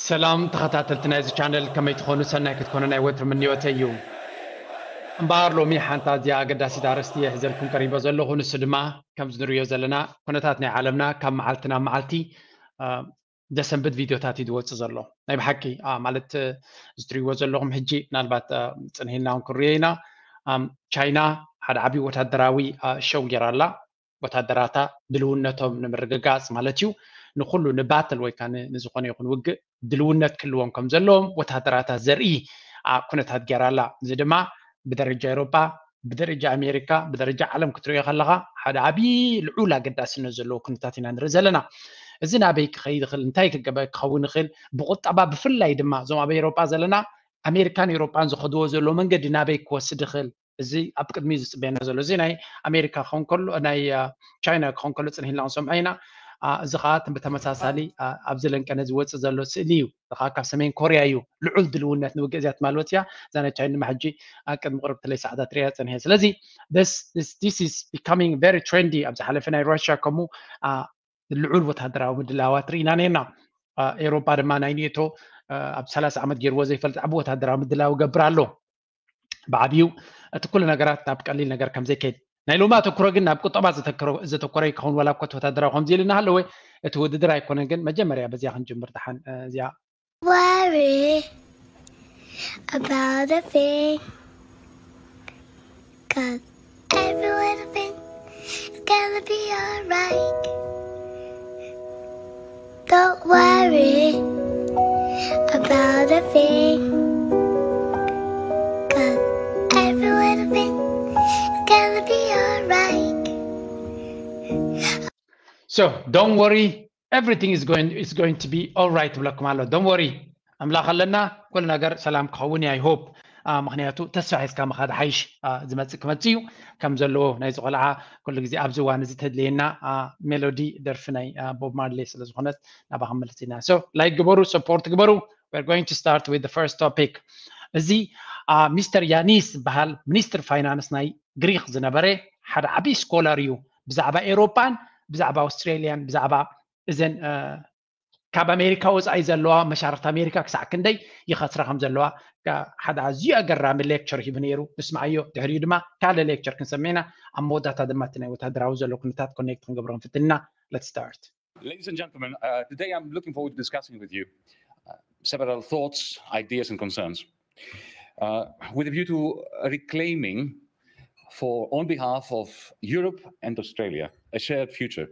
ሰላም ተኸታተልቲ ናይዚ ቻነል፣ ከመይ ትኾኑ? ሰናይ ክትኮኑ ናይ ወትሩ ምንዮተይ እዩ። እምበኣር ሎሚ ሓንቲ ኣዝያ ኣገዳሲት ኣርእስቲ እየ ሒዘልኩም ቀሪበ ዘለኹ። ንሱ ድማ ከምዚ ንሪኦ ዘለና ኩነታት ናይ ዓለምና ካብ መዓልቲ ናብ መዓልቲ፣ አ፣ ዘሰንብድ ቪድዮታት እዩ ዝወፅእ ዘሎ። ናይ ብሓቂ፣ አ፣ ማለት፣ እ፣ እዚ ትሪእዎ ዘለኹም ሕጂ ምናልባት፣ አ፣ ፅንሂልና እውን ክንሪኦ ኢና። ኣም፣ ቻይና ሓደ ዓብዪ ወታደራዊ፣ አ፣ ሸው ገይራ ኣላ። ወታደራታ ድልውነቶም ንምርግጋፅ ማለት እዩ። ንኩሉ ንባትል ወይ ከዓ ን-፣ ንዝኾነ ይኹን ውግእ ድልውነት ክህልዎም ከም ዘለዎም ወታደራታ ዘርኢ፣ አ፣ ኩነታት ገይራ ኣላ። እዚ ድማ ብደረጃ ኤውሮጳ፣ ብደረጃ ኣሜሪካ፣ ብደረጃ ዓለም ክትሪኦ ከለኻ ሓደ ዓብዪ ልዑል ኣገዳስነት ዘለዎ ኩነታት ኢና ንርኢ ዘለና። እዚ ናበይ ክኸይድ ይኽእል? እንታይ ክገበ-፣ ክኸውን ይኽእል? ብቁጠባ ብፍላይ ድማ እዞም ኣብ ኤውሮጳ ዘለና ኣሜሪካን ኤውሮጳን ዝኸድዎ ዘለዎ መንገዲ ናበይ ክወስድ ይኽእል? እዚ ኣብ ቅድሚ ዝጽበየና ዘሎ፣ እዚ ናይ ኣሜሪካ ክኸውን ከሎ፣ ናይ፣ አ፣ ቻይና ክኸውን ከሎ ጽንሕ ኢልና ክንሰምዖ ኢና። አ፣ እዚ ኸኣ ትም-፣ ብተመሳሳሊ፣ አ፣ ኣብዚ ለንቀነ ዝወጽእ ዘሎ ስእሊ እዩ። እዚ ኸኣ ካብ ሰሜን ኮርያ እዩ። ልዑል ድልውነት ንውግእ እዚኣ ትማል ወጽያ። እዛ ናይ ቻይና ድማ ሕጂ ኣብ ቅድሚ ቁርብ ክልተ ሰዓታት ርእያ ጸኒሐ። ስለዚ this, this, this is becoming very trendy። ኣብ ዝሓለፈ ናይ ራሽያ ከምኡ፣ አ፣ ልዑል ወታደራዊ ምድላዋት ርኢና ነርና። አ፣ ኤውሮጳ ድማ ናይ ኔቶ፣ አ፣ ኣብ ሰላሳ ዓመት ገይርዎ ዘይፈልጥ ዓቢ ወታደራዊ ምድላው ይገብር ኣሎ። ብዓብዩ እቲ ኩሉ ነገራት ናብ ቀሊል ነገር ከም ዘይከይድ። ናይ ሎሚ ኣተኩሮ ግን ናብ ቁጠባ ዘተክሮ-፣ ዘተኮረ ይከውን፣ ዋላ እኮ እቲ ወታደራዊ ከምዚ ኢሉ እናሃለወ እቲ ውድድር ኣይኮነን። ግን መጀመርያ በዚኣ ክንጅምር ደሓን፣ እ፣ እዚኣ። Worry about a thing, 'cause every little thing is gonna be alright. Don't worry about a thing, 'cause every little thing is gonna be alright. So, don't worry, everything is going, is going to be alright ብለኩም ኣሎ። Don't worry፣ ኣምላኽ ኣለና፣ ኩሉ ነገር ሰላም ክኸውን እዩ፣ I hope። አ፣ ምኽንያቱ ተስፋ ሒዝካ ምኻድ ሓይሽ፣ አ፣ ዝመጽእ ክመጽእ እዩ። ከም ዘለዎ ናይዚ ቆልዓ ኩሉ ግዜ ኣብዚ እዋን እዚ ተድልየና፣ አ፣ ሜሎዲ ደርፊ ናይ፣ አ፣ ቦብ ማርሌ ስለ ዝኾነት ናባኻ ክመልስ ኢና። So፣ ላይክ ግበሩ፣ ሰፖርት ግበሩ። We're going to start with the first topic። እዚ፣ አ፣ ሚስተር ያኒስ ዝበሃል ሚኒስትር ፋይናንስ ናይ ግሪክ ዝነበረ ሓደ ዓብዪ ስኮላር እዩ። ብዛዕባ ኤውሮጳን ብዛዕባ ኣውስትሬልያን ብዛዕባ እዘን፣ አ፣ ካብ ኣሜሪካ ወጻኢ ዘለዋ መሻርኽቲ ኣሜሪካ ክሳዕ ክንደይ ይኸስራ ከም ዘለዋ፣ ካ-፣ ሓደ ኣዝዩ ኣገራሚ ሌክቸር ሂቡ ነይሩ። ንስምዓዮ፣ ድሕሪኡ ድማ ካልእ ሌክቸር ክንሰምዕ ኢና። ኣብ መወዳእታ ድማ እቲ ናይ ወታደራዊ ዘሎ ኩነታት ኮኔክት ክንገብሮ ክንፍትን ኢና። Let's start. Ladies and gentlemen, uh, today I'm looking forward to discussing with you, uh, several thoughts, ideas and concerns, uh, with a view to reclaiming for, on behalf of Europe and Australia, a shared future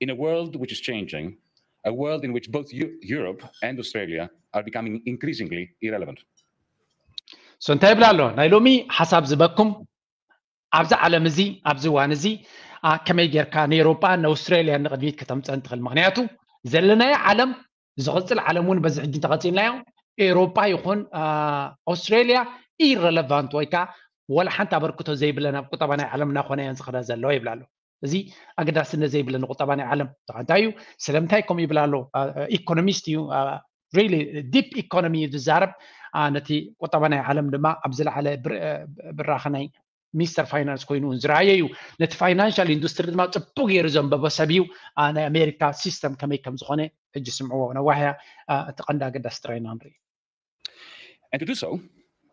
in a world which is changing, a world in which both Eu-, Europe and Australia are becoming increasingly irrelevant. So እንታይ ይብላ ኣሎ? ናይ ሎሚ ሓሳብ ዝበኩም ኣብዚ ዓለም እዚ፣ ኣብዚ እዋን እዚ፣ አ፣ ከመይ ጌርካ ንኤውሮጳን ንኣውስትራልያን ንቕድሚት ከተምጽአን ትኽእል? ምኽንያቱ ዘለናዮ ዓለም፣ ዝቕጽል ዓለም እውን በዚ ሕጂ እንተቐጺልናዮ፣ ኤውሮጳ ይኹን፣ አ፣ ኣውስትራልያ ኢረለቫንት ወይ ከኣ ወላ ሓንቲ ኣበርክቶ ዘይብለን ኣብ ቁጠባ ናይ ዓለም እናኾና እየን ዝኸዳ ዘለዋ ይብላ ኣሎ። እዚ ኣገዳስነት ዘይብለን ንቁጠባ ናይ ዓለም። እንታይ እዩ? ስለምንታይ ከምኡ ይብል ኣሎ? አ፣ አ፣ ኢኮኖሚስት እዩ፣ አ፣ ሪሊ ዲፕ ኢኮኖሚ እዩ ዝዛረብ። አ፣ ነቲ ቁጠባ ናይ ዓለም ድማ ኣብ ዝለዓለ ብር-፣ አ፣ ብራኸ ናይ ሚስተር ፋይናንስ ኮይኑ እውን ዝረኣየ እዩ። ነቲ ፋይናንሻል ኢንዱስትሪ ድማ ጽቡቅ ገይሩ ዘንበቦ ሰብ እዩ። አ፣ ናይ ኣሜሪካ ሲስተም ከመይ ከም ዝኾነ ሕጂ ስምዕዎ። ነዋሕያ፣ አ፣ እቲ ቀንዲ ኣገዳሲ ጥራይ ኢና ንርኢ። And to do so,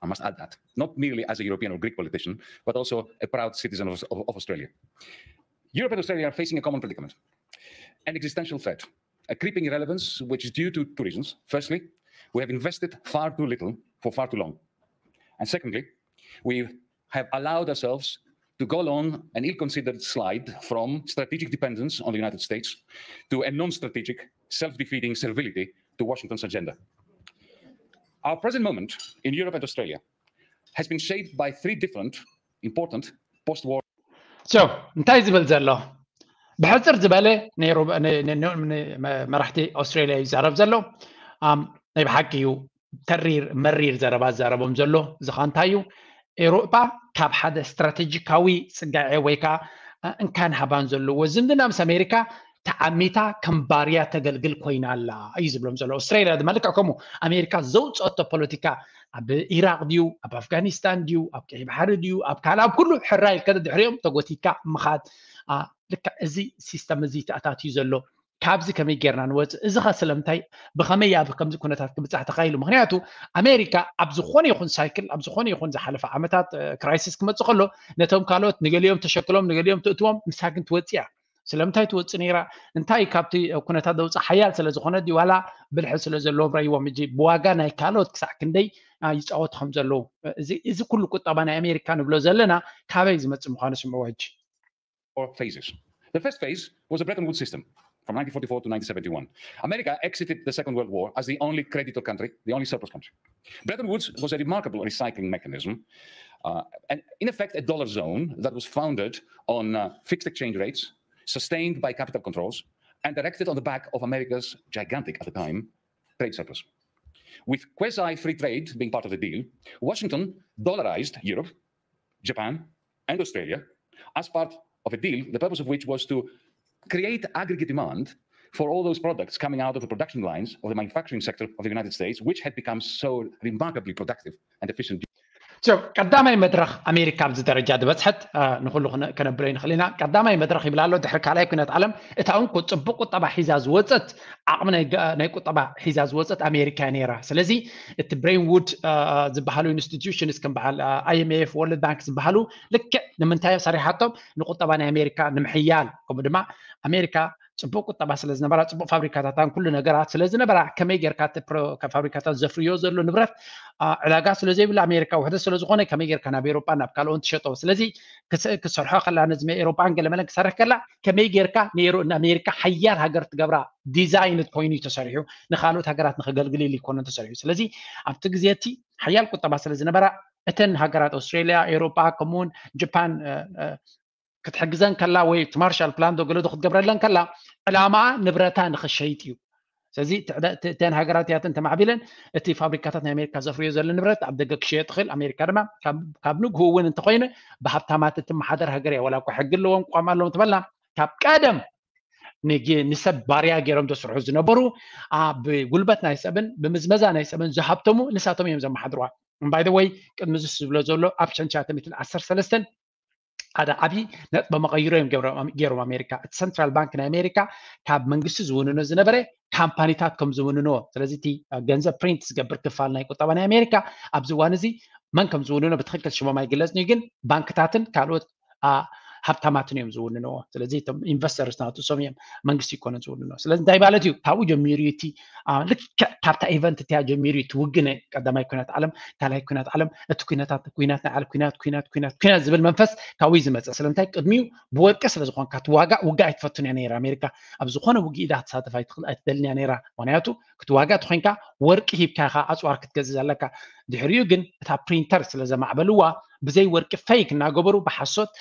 I must add that, not merely as a European or Greek politician, but also a proud citizen of, of, of Australia. Europe and Australia are facing a common predicament, an existential threat, a creeping irrelevance which is due to two reasons. Firstly, we have invested far too little for far too long. And secondly, we have allowed ourselves to go along an ill-considered slide from strategic dependence on the United States to a non-strategic, self-defeating servility to Washington's agenda. Our present moment in Europe and Australia has been shaped by three different important post-war. So እንታይ ዝብል ዘሎ? ብሕጽር ዝበለ ነይሩ፣ ን-፣ ን-፣ ን-፣ ን-፣ መ-፣ መራሕቲ ኣውስትራልያ እዩ ይዛረብ ዘሎ። ኣም፣ ናይ ብሓቂ እዩ ተሪር መሪር ዘረባ ዝዛረቦም ዘሎ። እዚ ኸኣ እንታይ እዩ? ኤውሮጳ ካብ ሓደ ስትራቴጂካዊ ጽጋዐ ወይ ከኣ፣ እ፣ እንካን ሃባን ዘለዎ ዝምድና ምስ ኣሜሪካ ተዓሚታ ከም ባርያ ተገልግል ኮይና ኣላ እዩ ዝብሎም ዘሎ። ኣውስትራልያ ድማ ልክዕ ከምኡ፣ ኣሜሪካ ዘውጽኦቶ ፖለቲካ ኣብ ኢራቅ ድዩ፣ ኣብ ኣፍጋኒስታን ድዩ፣ ኣብ ቀይሕ ባሕሪ ድዩ፣ ኣብ ካልእ፣ ኣብ ኩሉ ሕራይ ኢልካ ድሕሪኦም ተጎቲካ ምኻድ፣ አ፣ ልክዕ እዚ ሲስተም እዚ ተኣታትዩ ዘሎ ካብዚ ከመይ ጌርና ንወፅእ? እዚ ኸ ስለምንታይ ብኸመይ ኣብ ከምዚ ኩነታት ክብፃሕ ተኻኢሉ? ምክንያቱ ኣሜሪካ ኣብ ዝኾነ ይኹን ሳይክል ኣብ ዝኾነ ይኹን ዝሓለፈ ዓመታት ክራይሲስ ክመፅእ ከሎ ነቶም ካልኦት ንገሊኦም ተሸክሎም ንገሊኦም ትእትዎም ንሳ ግን ትወፅእ እያ። ስለምንታይ ትወፅእ ነይራ? እንታይ ካብቲ ኩነታት ዘውፅእ ሓያል ስለ ዝኾነ ድዩ ዋላ ብልሒ ስለ ዘለዎም ረይዎም? እጂ ብዋጋ ናይ ካልኦት ክሳዕ ክንደይ ይፃወቱ ከም ዘለዉ እዚ ኩሉ ቁጠባ ናይ ኣሜሪካ ንብሎ ዘለና ካበይ ዝመፅእ ምዃኑ ስምዕዎ። ሕጂ four phases. The first phase was the Bretton Woods system from nineteen forty-four to nineteen seventy-one. America exited the Second World War as the only creditor country, the only surplus country. Bretton Woods was a remarkable recycling mechanism, uh, and in effect a dollar zone that was founded on uh, fixed exchange rates, sustained by capital controls, and directed on the back of America's gigantic, at the time, trade surplus. With quasi-free trade being part of the deal, Washington dollarized Europe, Japan, and Australia as part of a deal, the purpose of which was to create aggregate demand for all those products coming out of the production lines of the manufacturing sector of the United States, which had become so remarkably productive and efficient. ቀዳማይ መድረኽ ኣሜሪካ ኣብዚ ደረጃ ዝበፅሐት ንኩሉ ከነብሎ ንኽእል ኢና። ቀዳማይ መድረኽ ይብል ኣሎ። ድሕሪ ካልኣይ ኩነት ዓለም እታ እንኮ ፅቡቅ ቁጠባ ሒዛ ዝወፀት ዓቕሚ ናይ ቁጠባ ሒዛ ዝወፀት ኣሜሪካ ነይራ። ስለዚ እቲ ብሬንውድ ዝበሃሉ ኢንስቲትዩሽንስ ከም በዓል ኣይኤምኤፍ፣ ወርልድ ባንክ ዝበሃሉ ልክዕ ንምንታይ ሰሪሓቶም ንቁጠባ ናይ ኣሜሪካ ንምሕያል ከምኡ ድማ ኣሜሪካ ፅቡቅ ቁጠባ ስለ ዝነበራ ፅቡቅ ፋብሪካታታን ኩሉ ነገራት ስለ ዝነበራ ከመይ ጌርካ ፋብሪካታት ዘፍርዮ ዘሎ ንብረት ዕዳጋ ስለ ዘይብሉ ኣሜሪካ ውሕደት ስለ ዝኾነ ከመይ ጌርካ ናብ ኤሮጳ ናብ ካልኦን ትሸጦ? ስለዚ ክሰርሖ ከላ ነዚ ኤሮጳን ገለመለን ክሰርሕ ከላ ከመይ ጌርካ ነኣሜሪካ ሓያል ሃገር ትገብራ ዲዛይን ኮይኑ እዩ ተሰሪሑ። ንካልኦት ሃገራት ንክገልግል ኢሉ ይኮነን ተሰሪሑ። ስለዚ ኣብቲ ግዜ እቲ ሓያል ቁጠባ ስለ ዝነበራ እተን ሃገራት ኣውስትሬልያ፣ ኤሮጳ ከምኡውን ጃፓን ክትሕግዘን ከላ ወይ እቲ ማርሻል ፕላን ዶ ገለ ዶ ክትገብረለን ከላ ዕላማኣ ንብረታ ንክሸይጥ እዩ። ስለዚ እተን ሃገራት እያተን ተማዕቢለን እቲ ፋብሪካታት ናይ ኣሜሪካ ዘፍርዮ ዘሎ ንብረት ኣብ ደገ ክሸየጥ ይኽእል። ኣሜሪካ ድማ ካብ ንግሁ እውን እንተኮይነ ብሃብታማት እትመሓደር ሃገር እያ። ዋላ እኳ ሕጊ ኣለዎም ቋም ኣለዎም ትበልና ካብ ቀደም ንሰብ ባርያ ገይሮም ዘስርሑ ዝነበሩ ብጉልበት ናይ ሰብን ብምዝመዛ ናይ ሰብን ዝሃብተሙ ንሳቶም እዮም ዘመሓድርዋ። ባይ ወይ ቅድሚ ዝስ ዝብሎ ዘሎ ኣብ ሸንሻተ ሚትን ዓሰርተ ሰለስተን ሓደ ዓብዪ ነጥበ መቐይሮ እዮም ገይሮም ኣሜሪካ። እቲ ሰንትራል ባንክ ናይ ኣሜሪካ ካብ መንግስቲ ዝውንኖ ዝነበረ ካምፓኒታት ከም ዝውንንዎ። ስለዚ እቲ ገንዘብ ፕሪንት ዝገብር ክፋል ናይ ቁጠባ ናይ ኣሜሪካ ኣብዚ እዋን እዚ መን ከም ዝውንኖ ብትክክል ሽሞም ኣይግለጽን እዩ፣ ግን ባንክታትን ካልኦት ሃብታማትን እዮም ዝውንንዎ። ስለዚ እቶም ኢንቨስተርስ ናቱ እሶም እዮም፣ መንግስቲ ይኮነ ዝውንኖ። ስለዚ እንታይ ማለት እዩ? ካብኡ ጀሚሩ እቲ ልክዕ ካብታ ኢቨንት እቲያ ጀሚሩ እቲ ውግነ ቀዳማይ ኩናት ዓለም፣ ካልኣይ ኩናት ዓለም፣ እቲ ኩናታት ኩናት ናይ ዓለም ኩናት ኩናት ኩናት ኩናት ዝብል መንፈስ ካብኡ ዝመፀ። ስለምንታይ? ቅድሚኡ ብወርቂ ስለ ዝኾንካ እቲ ዋጋ ውጋ ኣይትፈቱን እያ ነይራ ኣሜሪካ። ኣብ ዝኾነ ውግእ ኢዳ ክትሳተፍ ኣይትደልን እያ ነይራ። ምክንያቱ ክትዋጋ ተኮይንካ ወርቂ ሂብካ ኢኻ ኣፅዋር ክትገዝእ ዘለካ። ድሕሪኡ ግን እታ ፕሪንተር ስለ ዘማዕበልዋ ብዘይ ወርቂ ፌክ እናገበሩ ብሓሶት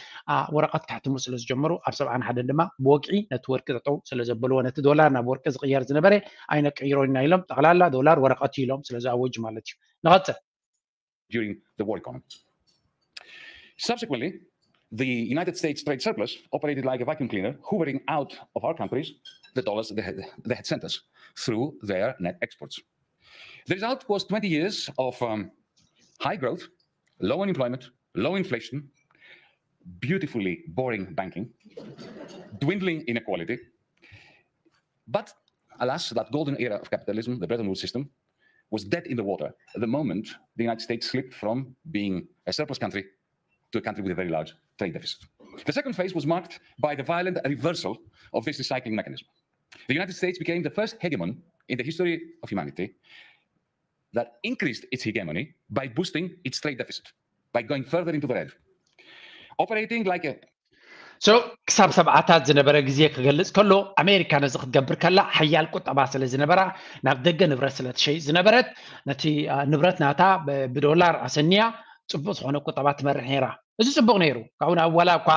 ወረቐት ከሕትሙ ስለ ዝጀመሩ ኣብ ሰብዓን ሓደን ድማ ብወግዒ ነቲ ወርቂ ጠጠው ስለ ዘበልዎ ነቲ ዶላር ናብ ወርቂ ዝቕየር ዝነበረ ኣይነቀይሮ ኢና ኢሎም ጠቕላላ ዶላር ወረቐት ኢሎም ስለ ዝኣወጁ ማለት እዩ። ንቐፅል። During the war economy. Subsequently, the United States trade surplus operated like a vacuum cleaner, hoovering out of our countries the dollars they had, they had sent us through their net exports. The result was twenty years of um, high growth, low unemployment, low inflation, beautifully boring banking, dwindling inequality. But alas, that golden era of capitalism, the Bretton Woods system, was dead in the water the moment the United States slipped from being a surplus country to a country with a very large trade deficit. The second phase was marked by the violent reversal of this recycling mechanism. The United States became the first hegemon in the history of humanity that increased its hegemony by boosting its trade deficit, by going further into the red. Operating like a so ክሳብ ሰብዓታት ዝነበረ ግዜ ክገልፅ ከሎ ኣሜሪካ ነዚ ክትገብር ከላ ሓያል ቁጠባ ስለ ዝነበራ ናብ ደገ ንብረት ስለ ትሸይጥ ዝነበረት ነቲ ንብረት ናታ ብዶላር ኣሰንያ ፅቡቅ ዝኾነ ቁጠባ ትመርሕ ነይራ። እዚ ፅቡቅ ነይሩ። ካብኡ ናብ ዋላ እኳ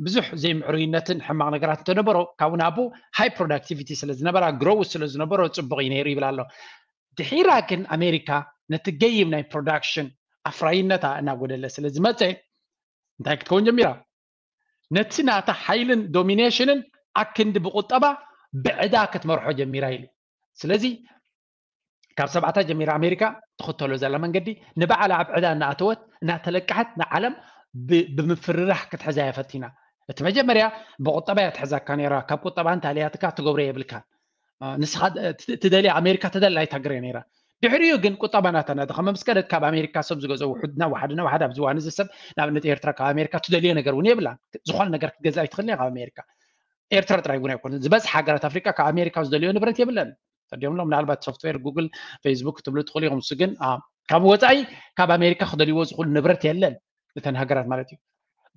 ብዙሕ ዘይምዕሩይነትን ሕማቅ ነገራት እንተነበሮ ካብኡ ናብኡ ሃይ ፕሮዳክቲቪቲ ስለ ዝነበራ ግሮውት ስለ ዝነበሮ ፅቡቅ እዩ ነይሩ ይብል ኣሎ። ድሒራ ግን ኣሜሪካ ነቲ ገይም ናይ ፕሮዳክሽን ኣፍራይነታ እናጎደለ ስለ ዝመፀ እንታይ ክትከውን ጀሚራ? ነቲ ናታ ሓይልን ዶሚኔሽንን ኣክንዲ ብቁጠባ ብዕዳ ክትመርሖ ጀሚራ ኢሉ። ስለዚ ካብ ሰብዓታት ጀሚራ ኣሜሪካ ትኽተሎ ዘላ መንገዲ ንባዕላ ኣብ ዕዳ እናኣተወት እናተለቀሐት ንዓለም ብምፍርራሕ ክትሕዛ እያ ፈቲና። እቲ መጀመርያ ብቁጠባ እያ ትሕዛካ ነይራ። ካብ ቁጠባ እንተ ኣልያትካ ትገብሮ የብልካ። ንስኻ ትደልያ ኣሜሪካ ተደላይት ሃገር እያ ነይራ። ድሕሪኡ ግን ቁጠባ ናታ እናደኸመ ምስ ከደት ካብ ኣሜሪካ ሰብ ዝገዝኦ ውሑድ ናብ ሓደ ናብ ሓደ ኣብዚ እዋን እዚ ሰብ ንኣብነት ኤርትራ ካብ ኣሜሪካ ትደልዮ ነገር እውን የብላ። ዝኾነ ነገር ክትገዛ ኣይትኽእል ካብ ኣሜሪካ። ኤርትራ ጥራይ እውን ኣይኮነ ዝበዝሕ ሃገራት ኣፍሪካ ካብ ኣሜሪካ ዝደልዮ ንብረት የብለን። ተዲዮምሎ ምናልባት ሶፍትዌር ጉግል ፌስቡክ ትብሉ ትኽእሉ ኢኹም። እሱ ግን ካብ ወፃኢ ካብ ኣሜሪካ ክደልይዎ ዝኽእሉ ንብረት የለን። እተን ሃገራት ማለት እዩ።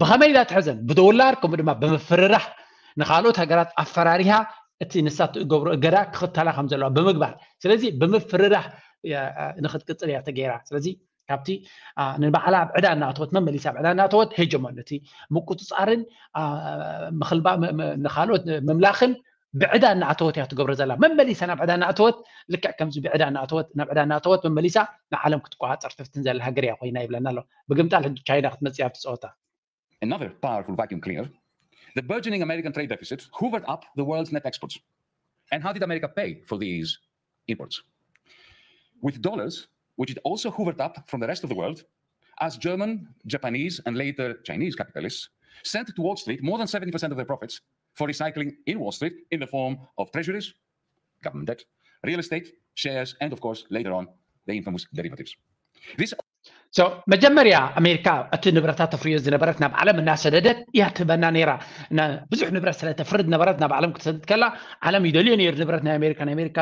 ብኸመይ ኢላ ትሕዘን? ብዶላር ከምኡ ድማ ብምፍርራሕ ንካልኦት ሃገራት ኣፈራሪሃ እቲ ንሳ ትገብሮ እገዳ ክኽተላ ከም ዘለዋ ብምግባር ስለዚ ብምፍርራሕ ንክትቅፅል እያ ተገይራ። ስለዚ ካብቲ ንባዕላ ኣብ ዕዳ እናእተወት መመሊሳ ኣብ ዕዳ እናእተወት ሄጀሞን ነቲ ምቁፅፃርን ንካልኦት ምምላኽን ብዕዳ እናእተወት እያ ትገብሮ ዘላ። መመሊሳ ናብ ዕዳ እናእተወት ልክዕ ከምዚ ብዕዳ እናእተወት ናብ ዕዳ እናእተወት መመሊሳ ንዓለም ክትቆፃፀር ትፍትን ዘላ ሃገር እያ ኮይና ይብለና ኣሎ። ብግምጣል ሕጂ ቻይና ክትመፅእ ኣብቲ ፀወታ። Another powerful vacuum cleaner, the burgeoning American trade deficit hoovered up the world's net exports. And how did America pay for these imports? With dollars, which it also hoovered up from the rest of the world, as German, Japanese, and later Chinese capitalists sent to Wall Street more than seventy percent of their profits for recycling in Wall Street in the form of treasuries, government debt, real estate, shares, and of course, later on, the infamous derivatives. This መጀመርያ ኣሜሪካ እቲ ንብረታት ተፍርዮ ዝነበረት ናብ ዓለም እናሰደደት እያ ትህበና ነይራ። ብዙሕ ንብረት ስለተፍርድ ነበረት ናብ ዓለም ክትሰድድ ከላ ዓለም ይደልዮ ነይሩ ንብረት ናይ ኣሜሪካ ናይ ኣሜሪካ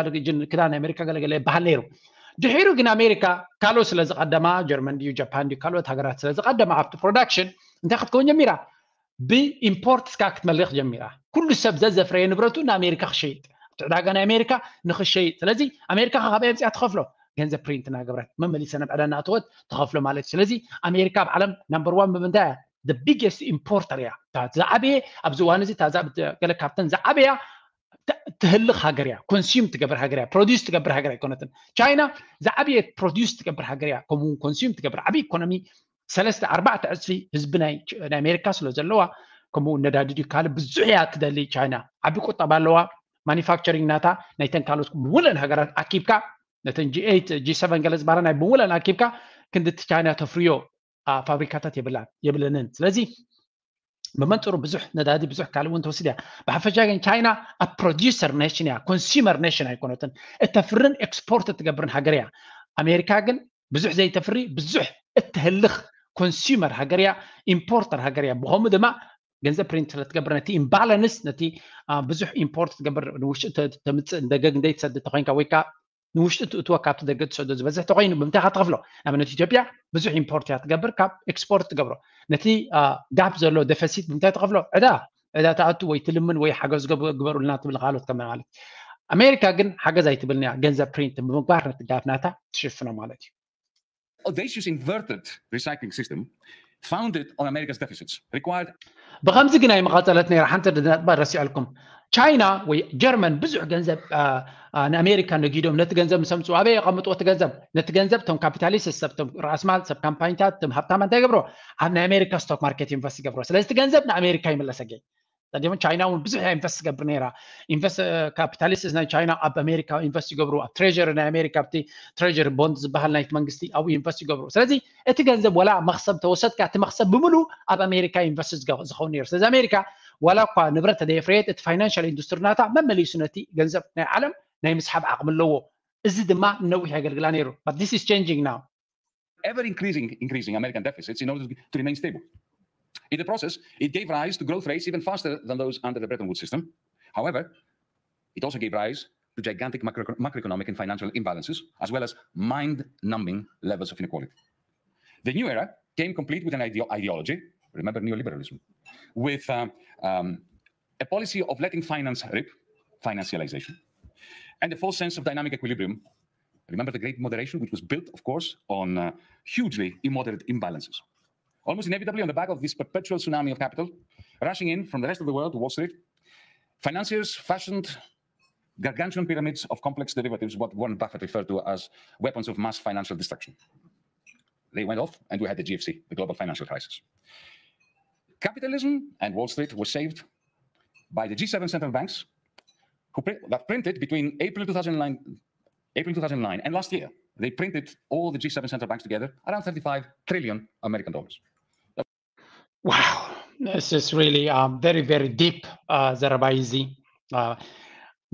ክዳ ናይ ኣሜሪካ ገለገለ ይበሃል ነይሩ። ድሒሩ ግን ኣሜሪካ ካልኦት ስለ ዝቀደማ ጀርመን ድዩ ጃፓን ድዩ ካልኦት ሃገራት ስለ ዝቀደማ ኣብቲ ፕሮዳክሽን እንታይ ክትከውን ጀሚራ? ብኢምፖርት እስካ ክትመልኽ ጀሚራ። ኩሉ ሰብ ዘዘፍረየ ንብረቱ ንኣሜሪካ ክሸይጥ ኣብቲ ዕዳጋ ናይ ኣሜሪካ ንክሸይጥ። ስለዚ ኣሜሪካ ካብ ኣምፅያ ትኸፍሎ ገንዘብ ፕሪንት እናገበረት መመሊሰ ናብ ዕዳ እናእተወት ትኸፍሎ ማለት እዩ። ስለዚ ኣሜሪካ ኣብ ዓለም ናምበር ዋን ብምንታይ እያ? ቢገስት ኢምፖርተር እያ። ዝዓበየ ኣብዚ እዋን እዚ ገለ ካብተን ዝዓበያ ትህልኽ ሃገር እያ። ኮንሱም ትገብር ሃገር እያ። ፕሮዲስ ትገብር ሃገር ኣይኮነትን። ቻይና ዝዓበየ ፕሮዲስ ትገብር ሃገር እያ። ከምኡውን ኮንሱም ትገብር ዓብዪ ኢኮኖሚ ሰለስተ ኣርባዕተ ዕፅፊ ህዝቢ ናይ ኣሜሪካ ስለ ዘለዋ ከምኡ ነዳዲ ድዩ ካልእ ብዙሕ እያ ትደሊ ቻይና። ዓቢ ቁጠባ ኣለዋ። ማኒፋክቸሪንግ ናታ ናይተን ካልኦት ብሙለን ሃገራት ኣኪብካ ነተን ጂ ኤይት ጂ ሰቨን ገለ ዝበሃላ ናይ ብሙለን ኣኪብካ ክንድቲ ቻይና ተፍርዮ ፋብሪካታት የብላን የብለንን። ስለዚ ብመንፅሩ ብዙሕ ነዳዲ ብዙሕ ካልእ እውን ትወስድ እያ። ብሓፈሻ ግን ቻይና ኣብ ፕሮዲሰር ኔሽን እያ፣ ኮንሱመር ኔሽን ኣይኮነትን። እተፍርን ኤክስፖርት እትገብርን ሃገር እያ። ኣሜሪካ ግን ብዙሕ ዘይተፍሪ ብዙሕ እትህልኽ ኮንሱመር ሃገር እያ፣ ኢምፖርተር ሃገር እያ። ብኸምኡ ድማ ገንዘብ ፕሪንት ስለትገብር ነቲ ኢምባላንስ ነቲ ብዙሕ ኢምፖርት ትገብር ንውሽጢ ተምፅእ ደገግ እንደይትሰድ ተኮይንካ ወይ ከዓ ንውሽጢ ትእትወ ካብቲ ደገ ትሰዶ ዝበዝሕ ተኮይኑ ብምንታይ ትኸፍሎ? ንኣብነት ኢትዮጵያ ብዙሕ ኢምፖርት እያ ትገብር ካብ ኤክስፖርት ትገብሮ። ነቲ ጋፕ ዘሎ ደፈሲት ብምንታይ ትኸፍሎ? ዕዳ ዕዳ ተኣቱ ወይ ትልምን ወይ ሓገዝ ግበሩልና ትብል ካልኦት ከመ ማለት ኣሜሪካ ግን ሓገዝ ኣይትብልን እያ። ገንዘብ ፕሪንት ብምግባር ነቲ ጋፕ ናታ ትሽፍኖ ማለት እዩ። Audacious inverted recycling system founded on America's deficits required ብከምዚ ግን ኣይመቐፀለት ነይራ። ሓንቲ ነጥባ ረሲዐልኩም። ቻይና ወይ ጀርመን ብዙሕ ገንዘብ ንኣሜሪካ ነጊዶም ነቲ ገንዘብ ምስ ኣምፅኡ ኣበይ የቐምጥዎ እቲ ገንዘብ? ነቲ ገንዘብ እቶም ካፒታሊስት ሰብ ቶም ራእስማል ሰብ ካምፓኒታት ቶም ሃብታማ እንታይ ይገብሮ? ኣብ ናይ ኣሜሪካ ስቶክ ማርኬት ኢንቨስት ይገብሮ። ስለዚ እቲ ገንዘብ ንኣሜሪካ ይምለሰ። ገይ ዲሞ ቻይና እውን ብዙሕ ኢንቨስት ትገብር ነይራ። ኢንቨስት ካፒታሊስት ናይ ቻይና ኣብ ኣሜሪካ ኢንቨስት ይገብሩ፣ ኣብ ትሬጀሪ ናይ ኣሜሪካ ኣብቲ ትሬጀሪ ቦንድ ዝበሃል ናይቲ መንግስቲ ኣብኡ ኢንቨስት ይገብሩ። ስለዚ እቲ ገንዘብ ወላ መክሰብ ተወሰድካ እቲ መክሰብ ብምሉ ኣብ ኣሜሪካ ኢንቨስት ዝኸውን ነይሩ። ስለዚ ኣሜሪካ ዋላ እኳ ንብረት ተደየፍረየት እቲ ፋይናንሻል ኢንዱስትሪ ናታ መመሊሱ ነቲ ገንዘብ ናይ ዓለም ናይ ምስሓብ ዓቕሚ ኣለዎ። እዚ ድማ ንነዊሕ የገልግላ ነይሩ። But this is changing now. Ever increasing increasing American deficits in order to remain stable. In the process, it gave rise to growth rates even faster than those under the Bretton Woods system. However, it also gave rise to gigantic macro macroeconomic and financial imbalances, as well as mind-numbing levels of inequality. The new era came complete with an ideo ideology, remember neoliberalism, with um, um, a policy of letting finance rip, financialization, and a false sense of dynamic equilibrium. Remember the great moderation, which was built, of course, on uh, hugely immoderate imbalances. Almost inevitably, on the back of this perpetual tsunami of capital rushing in from the rest of the world to Wall Street, financiers fashioned gargantuan pyramids of complex derivatives, what Warren Buffett referred to as weapons of mass financial destruction. They went off, and we had the G F C, the global financial crisis. Capitalism and Wall Street were saved by the G seven central banks, who that printed between April two thousand nine, April two thousand nine and last year, they printed all the G seven central banks together around thirty-five trillion American dollars. Wow, this is really um, very, very deep, uh, ዘረባ እዚ። Uh,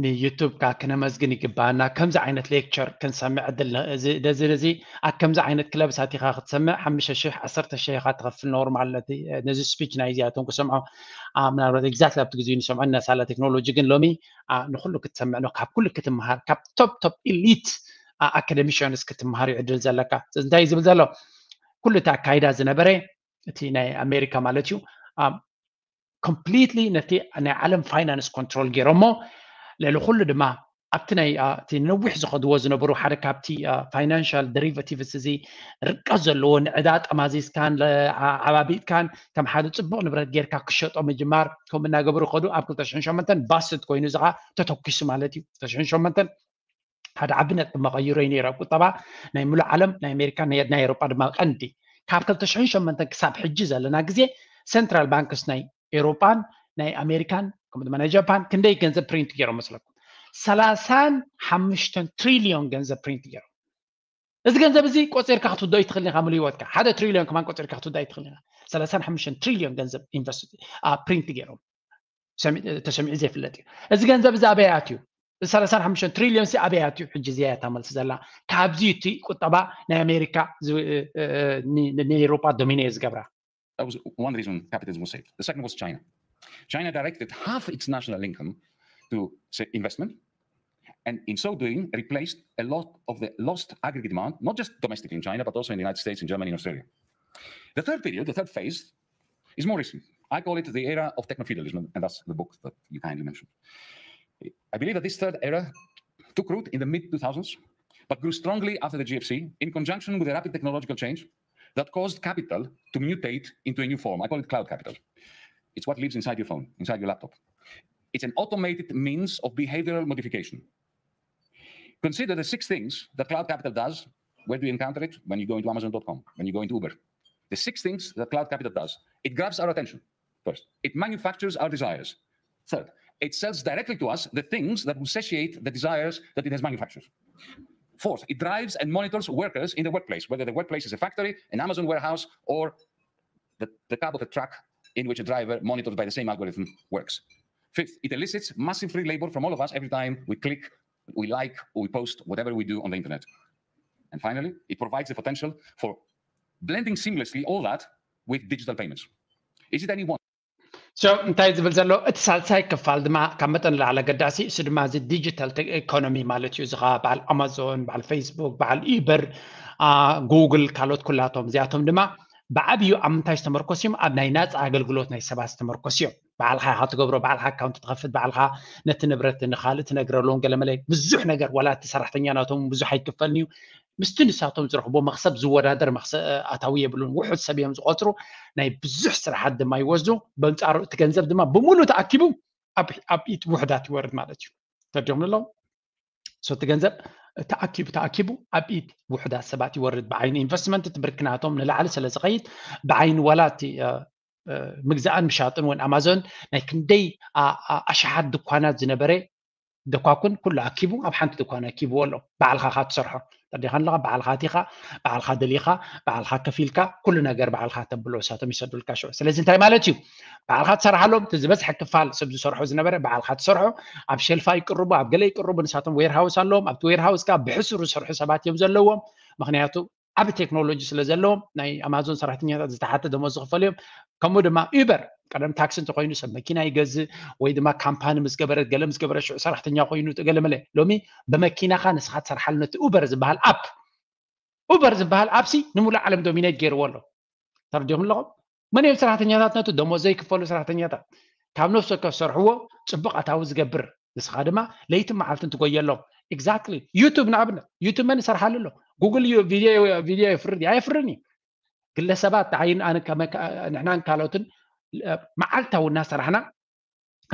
ንዩቱብ ካ ክነመስግን ይግባና። ከምዚ ዓይነት ሌክቸር ክንሰምዕ ዕድል ነዚ ነዚ ኣብ ከምዚ ዓይነት ክለብ ሳቲኻ ክትሰምዕ ሓሙሽተ ሽሕ ዓሰርተ ሽሕ ኢኻ ትኸፍል ኖርማል ነቲ ነዚ ስፒች ናይ እዚኣቶም ክሰምዖ ምናልባት ኤግዛክትሊ ኣብቲ ግዜ ንሰምዖ እናሳላ ቴክኖሎጂ ግን ሎሚ ንኩሉ ክትሰምዕ ነው። ካብ ኩሉ ክትምሃር ካብ ቶፕ ቶፕ ኢሊት ኣካደሚሽንስ ክትምሃር እዩ ዕድል ዘለካ። ስለዚ እንታይ እዩ ዝብል ዘሎ? ኩሉ እቲ ኣካይዳ ዝነበረ እቲ ናይ ኣሜሪካ ማለት እዩ ኮምፕሊትሊ ነቲ ናይ ዓለም ፋይናንስ ኮንትሮል ገይሮሞ ልዕሊ ኩሉ ድማ ኣብቲ ናይ እቲ ነዊሕ ዝኸድዎ ዝነበሩ ሓደ ካብቲ ፋይናንሻል ደሪቨቲቭስ እዚ ርቀት ዘለዎ ንዕዳ ጠማዚዝካን ዓባቢጥካን ከም ሓደ ፅቡቅ ንብረት ጌርካ ክሸጦ ምጅማር ከምኡ እናገበሩ ከዱ ኣብ ክልተ ሽሕን ሸሞንተን ባስት ኮይኑ እዚ ከዓ ተተኪሱ ማለት እዩ። ክልተ ሽሕን ሸሞንተን ሓደ ዓቢ ነጥቢ መቐይሮ እዩ ነይሩ ኣብ ቁጠባ ናይ ሙሉእ ዓለም ናይ ኣሜሪካ ናይ ኤሮጳ ድማ ቀንዲ ካብ ክልተ ሽሕን ሸሞንተን ክሳብ ሕጂ ዘለና ግዜ ሰንትራል ባንክስ ናይ ኤሮጳን ናይ ኣሜሪካን ከምኡ ድማ ናይ ጃፓን ክንደይ ገንዘብ ፕሪንት ገይሮም መስለኩም? ሰላሳን ሓሙሽተን ትሪልዮን ገንዘብ ፕሪንት ገይሮም። እዚ ገንዘብ እዚ ቆፂርካ ክትውዶ ይትኽእል ኢኻ ሙሉ ህይወትካ ሓደ ትሪልዮን ከማን ቆፂርካ ክትውዶ ይትኽእል ኢኻ። ሰላሳን ሓሙሽተን ትሪልዮን ገንዘብ ኢንቨስት ፕሪንት ገይሮም ተሰሚዑ ዘይፍለጥ እዩ። እዚ ገንዘብ እዚ ኣበይ ኣትዩ? እዚ ሰላሳን ሓሙሽተን ትሪልዮን ሲ ኣበይ ኣትዩ? ሕጂ እዚኣ እያ እታ መልሲ ዘላ። ካብዚ እቲ ቁጠባ ናይ ኣሜሪካ ንኤውሮጳ ዶሚኔ ዝገብራ። That was one reason capitalism was saved. The second was China. China directed half its national income to say, investment, and in so doing, replaced a lot of the lost aggregate demand, not just domestically in China, but also in the United States, in Germany, in Australia. The third period, the third phase, is more recent. I call it the era of techno-feudalism, and that's the book that you kindly mentioned. I believe that this third era took root in the mid two thousands, but grew strongly after the G F C in conjunction with a rapid technological change that caused capital to mutate into a new form. I call it cloud capital. It's what lives inside your phone, inside your laptop. It's an automated means of behavioral modification. Consider the six things that cloud capital does. Where do you encounter it? When you go into amazon dot com, when you go into Uber. The six things that cloud capital does. It grabs our attention, first. It manufactures our desires. Third, it sells directly to us the things that will satiate the desires that it has manufactured. Fourth, it drives and monitors workers in the workplace, whether the workplace is a factory, an Amazon warehouse, or the, the cab of a truck in which a driver monitored by the same algorithm works. Fifth, it elicits massive free labor from all of us every time we click, we like, we post, whatever we do on the internet. And finally, it provides the potential for blending seamlessly all that with digital payments. Is it any wonder? So እንታይ ዝብል ዘሎ እቲ ሳልሳይ ክፋል ድማ ካብ መጠን ላዕሊ ኣገዳሲ እሱ ድማ እዚ ዲጂታል ኢኮኖሚ ማለት እዩ። እዚ ከዓ በዓል ኣማዞን፣ በዓል ፌስቡክ፣ በዓል ኢበር፣ ጉግል፣ ካልኦት ኩላቶም እዚኣቶም ድማ ብዓብዩ ኣብ ምንታይ ዝተመርኮስ እዮም? ኣብ ናይ ናፃ ኣገልግሎት ናይ ሰባት ዝተመርኮስ እዮም። ባዕልካ ኢካ ትገብሮ፣ ባዕልካ ኣካውንት ትኸፍት፣ ባዕልካ ነቲ ንብረት ንካልእ ትነግረሎም ገለመለ ብዙሕ ነገር ዋላ እቲ ሰራሕተኛ ናቶም ብዙሕ ኣይክፈልን እዩ። ምስቲ ንሳቶም ዝረኽቦ መክሰብ ዝወዳደር ኣታዊ የብሉን። ውሑድ ሰብ እዮም ዝቆፅሩ። ናይ ብዙሕ ስራሓት ድማ ይወስዱ። በንፃሩ እቲ ገንዘብ ድማ ብምሉእ ተኣኪቡ ኣብ ኢድ ውሕዳት ይወርድ ማለት እዩ። ተዲኹም ኣለዉ እቲ ገንዘብ ተኣኪቡ ተኣኪቡ ኣብ ኢድ ውሕዳት ሰባት ይወርድ። ብዓይኒ ኢንቨስትመንት እቲ ብርክናቶም ንላዕሊ ስለ ዝኸይድ ብዓይኒ ዋላ እቲ ምግዛእን ምሻጥን እውን ኣማዞን ናይ ክንደይ ኣሽሓት ድኳናት ዝነበረ ደኳኩን ኩሉ ኣኪቡ ኣብ ሓንቲ ድኳን ኣኪብዎ ኣሎ። ባዕልኻ ካ ትሰርሖ ተዲኻ ኣለኻ፣ ባዕልኻ ኣቲኻ፣ ባዕልኻ ደሊኻ፣ ባዕልኻ ከፊልካ፣ ኩሉ ነገር ባዕልኻ ተብሎ እሳቶም ይሰዱልካ ሽዑ። ስለዚ እንታይ ማለት እዩ? ባዕልኻ ትሰርሓሎም፣ እቲ ዝበዝሐ ክፋል ሰብ ዝሰርሖ ዝነበረ ባዕልኻ ትሰርሖ፣ ኣብ ሸልፋ ይቅርቡ፣ ኣብ ገለ ይቅርቡ፣ ንሳቶም ዌርሃውስ ኣለዎም። ኣብቲ ዌርሃውስ ካ ብሕሱር ዝሰርሑ ሰባት እዮም ዘለዎም። ምክንያቱ ዓቢ ቴክኖሎጂ ስለ ዘለዎም ናይ ኣማዞን ሰራሕተኛታት ዝተሓተ ደሞዝ ዝኽፈሉ እዮም። ከምኡ ድማ ዩበር ቀደም ታክሲ እንተኮይኑ ሰብ መኪና ይገዝእ ወይ ድማ ካምፓኒ ምስ ገበረት ገለ ምስ ገበረት ሽዑ ሰራሕተኛ ኮይኑ ገለመለ። ሎሚ ብመኪናኻ ንስኻ ትሰርሓሉ ነቲ ኡበር ዝበሃል ኣፕ ኡበር ዝበሃል ኣፕሲ ንሙሉእ ዓለም ዶሚኔት ገይርዎ ኣሎ። ተረዲኹም ኣለኹም? መን እዮም ሰራሕተኛታት? ነቲ ደሞዝ ዘይክፈሉ ሰራሕተኛታት ካብ ነፍሲ ወከፍ ዝሰርሕዎ ፅቡቅ ኣታዊ ዝገብር ንስኻ ድማ ለይትን መዓልትን ትጎየሎም። ኤግዛክትሊ ዩቱብ ንኣብነት ዩቱብ መን ይሰርሓሉ ኣሎ? ጉግል ቪድዮ የፍርድ ኣየፍርን እዩ። ግለሰባት ንሕናን ካልኦትን መዓልታዊ እናሰራሕና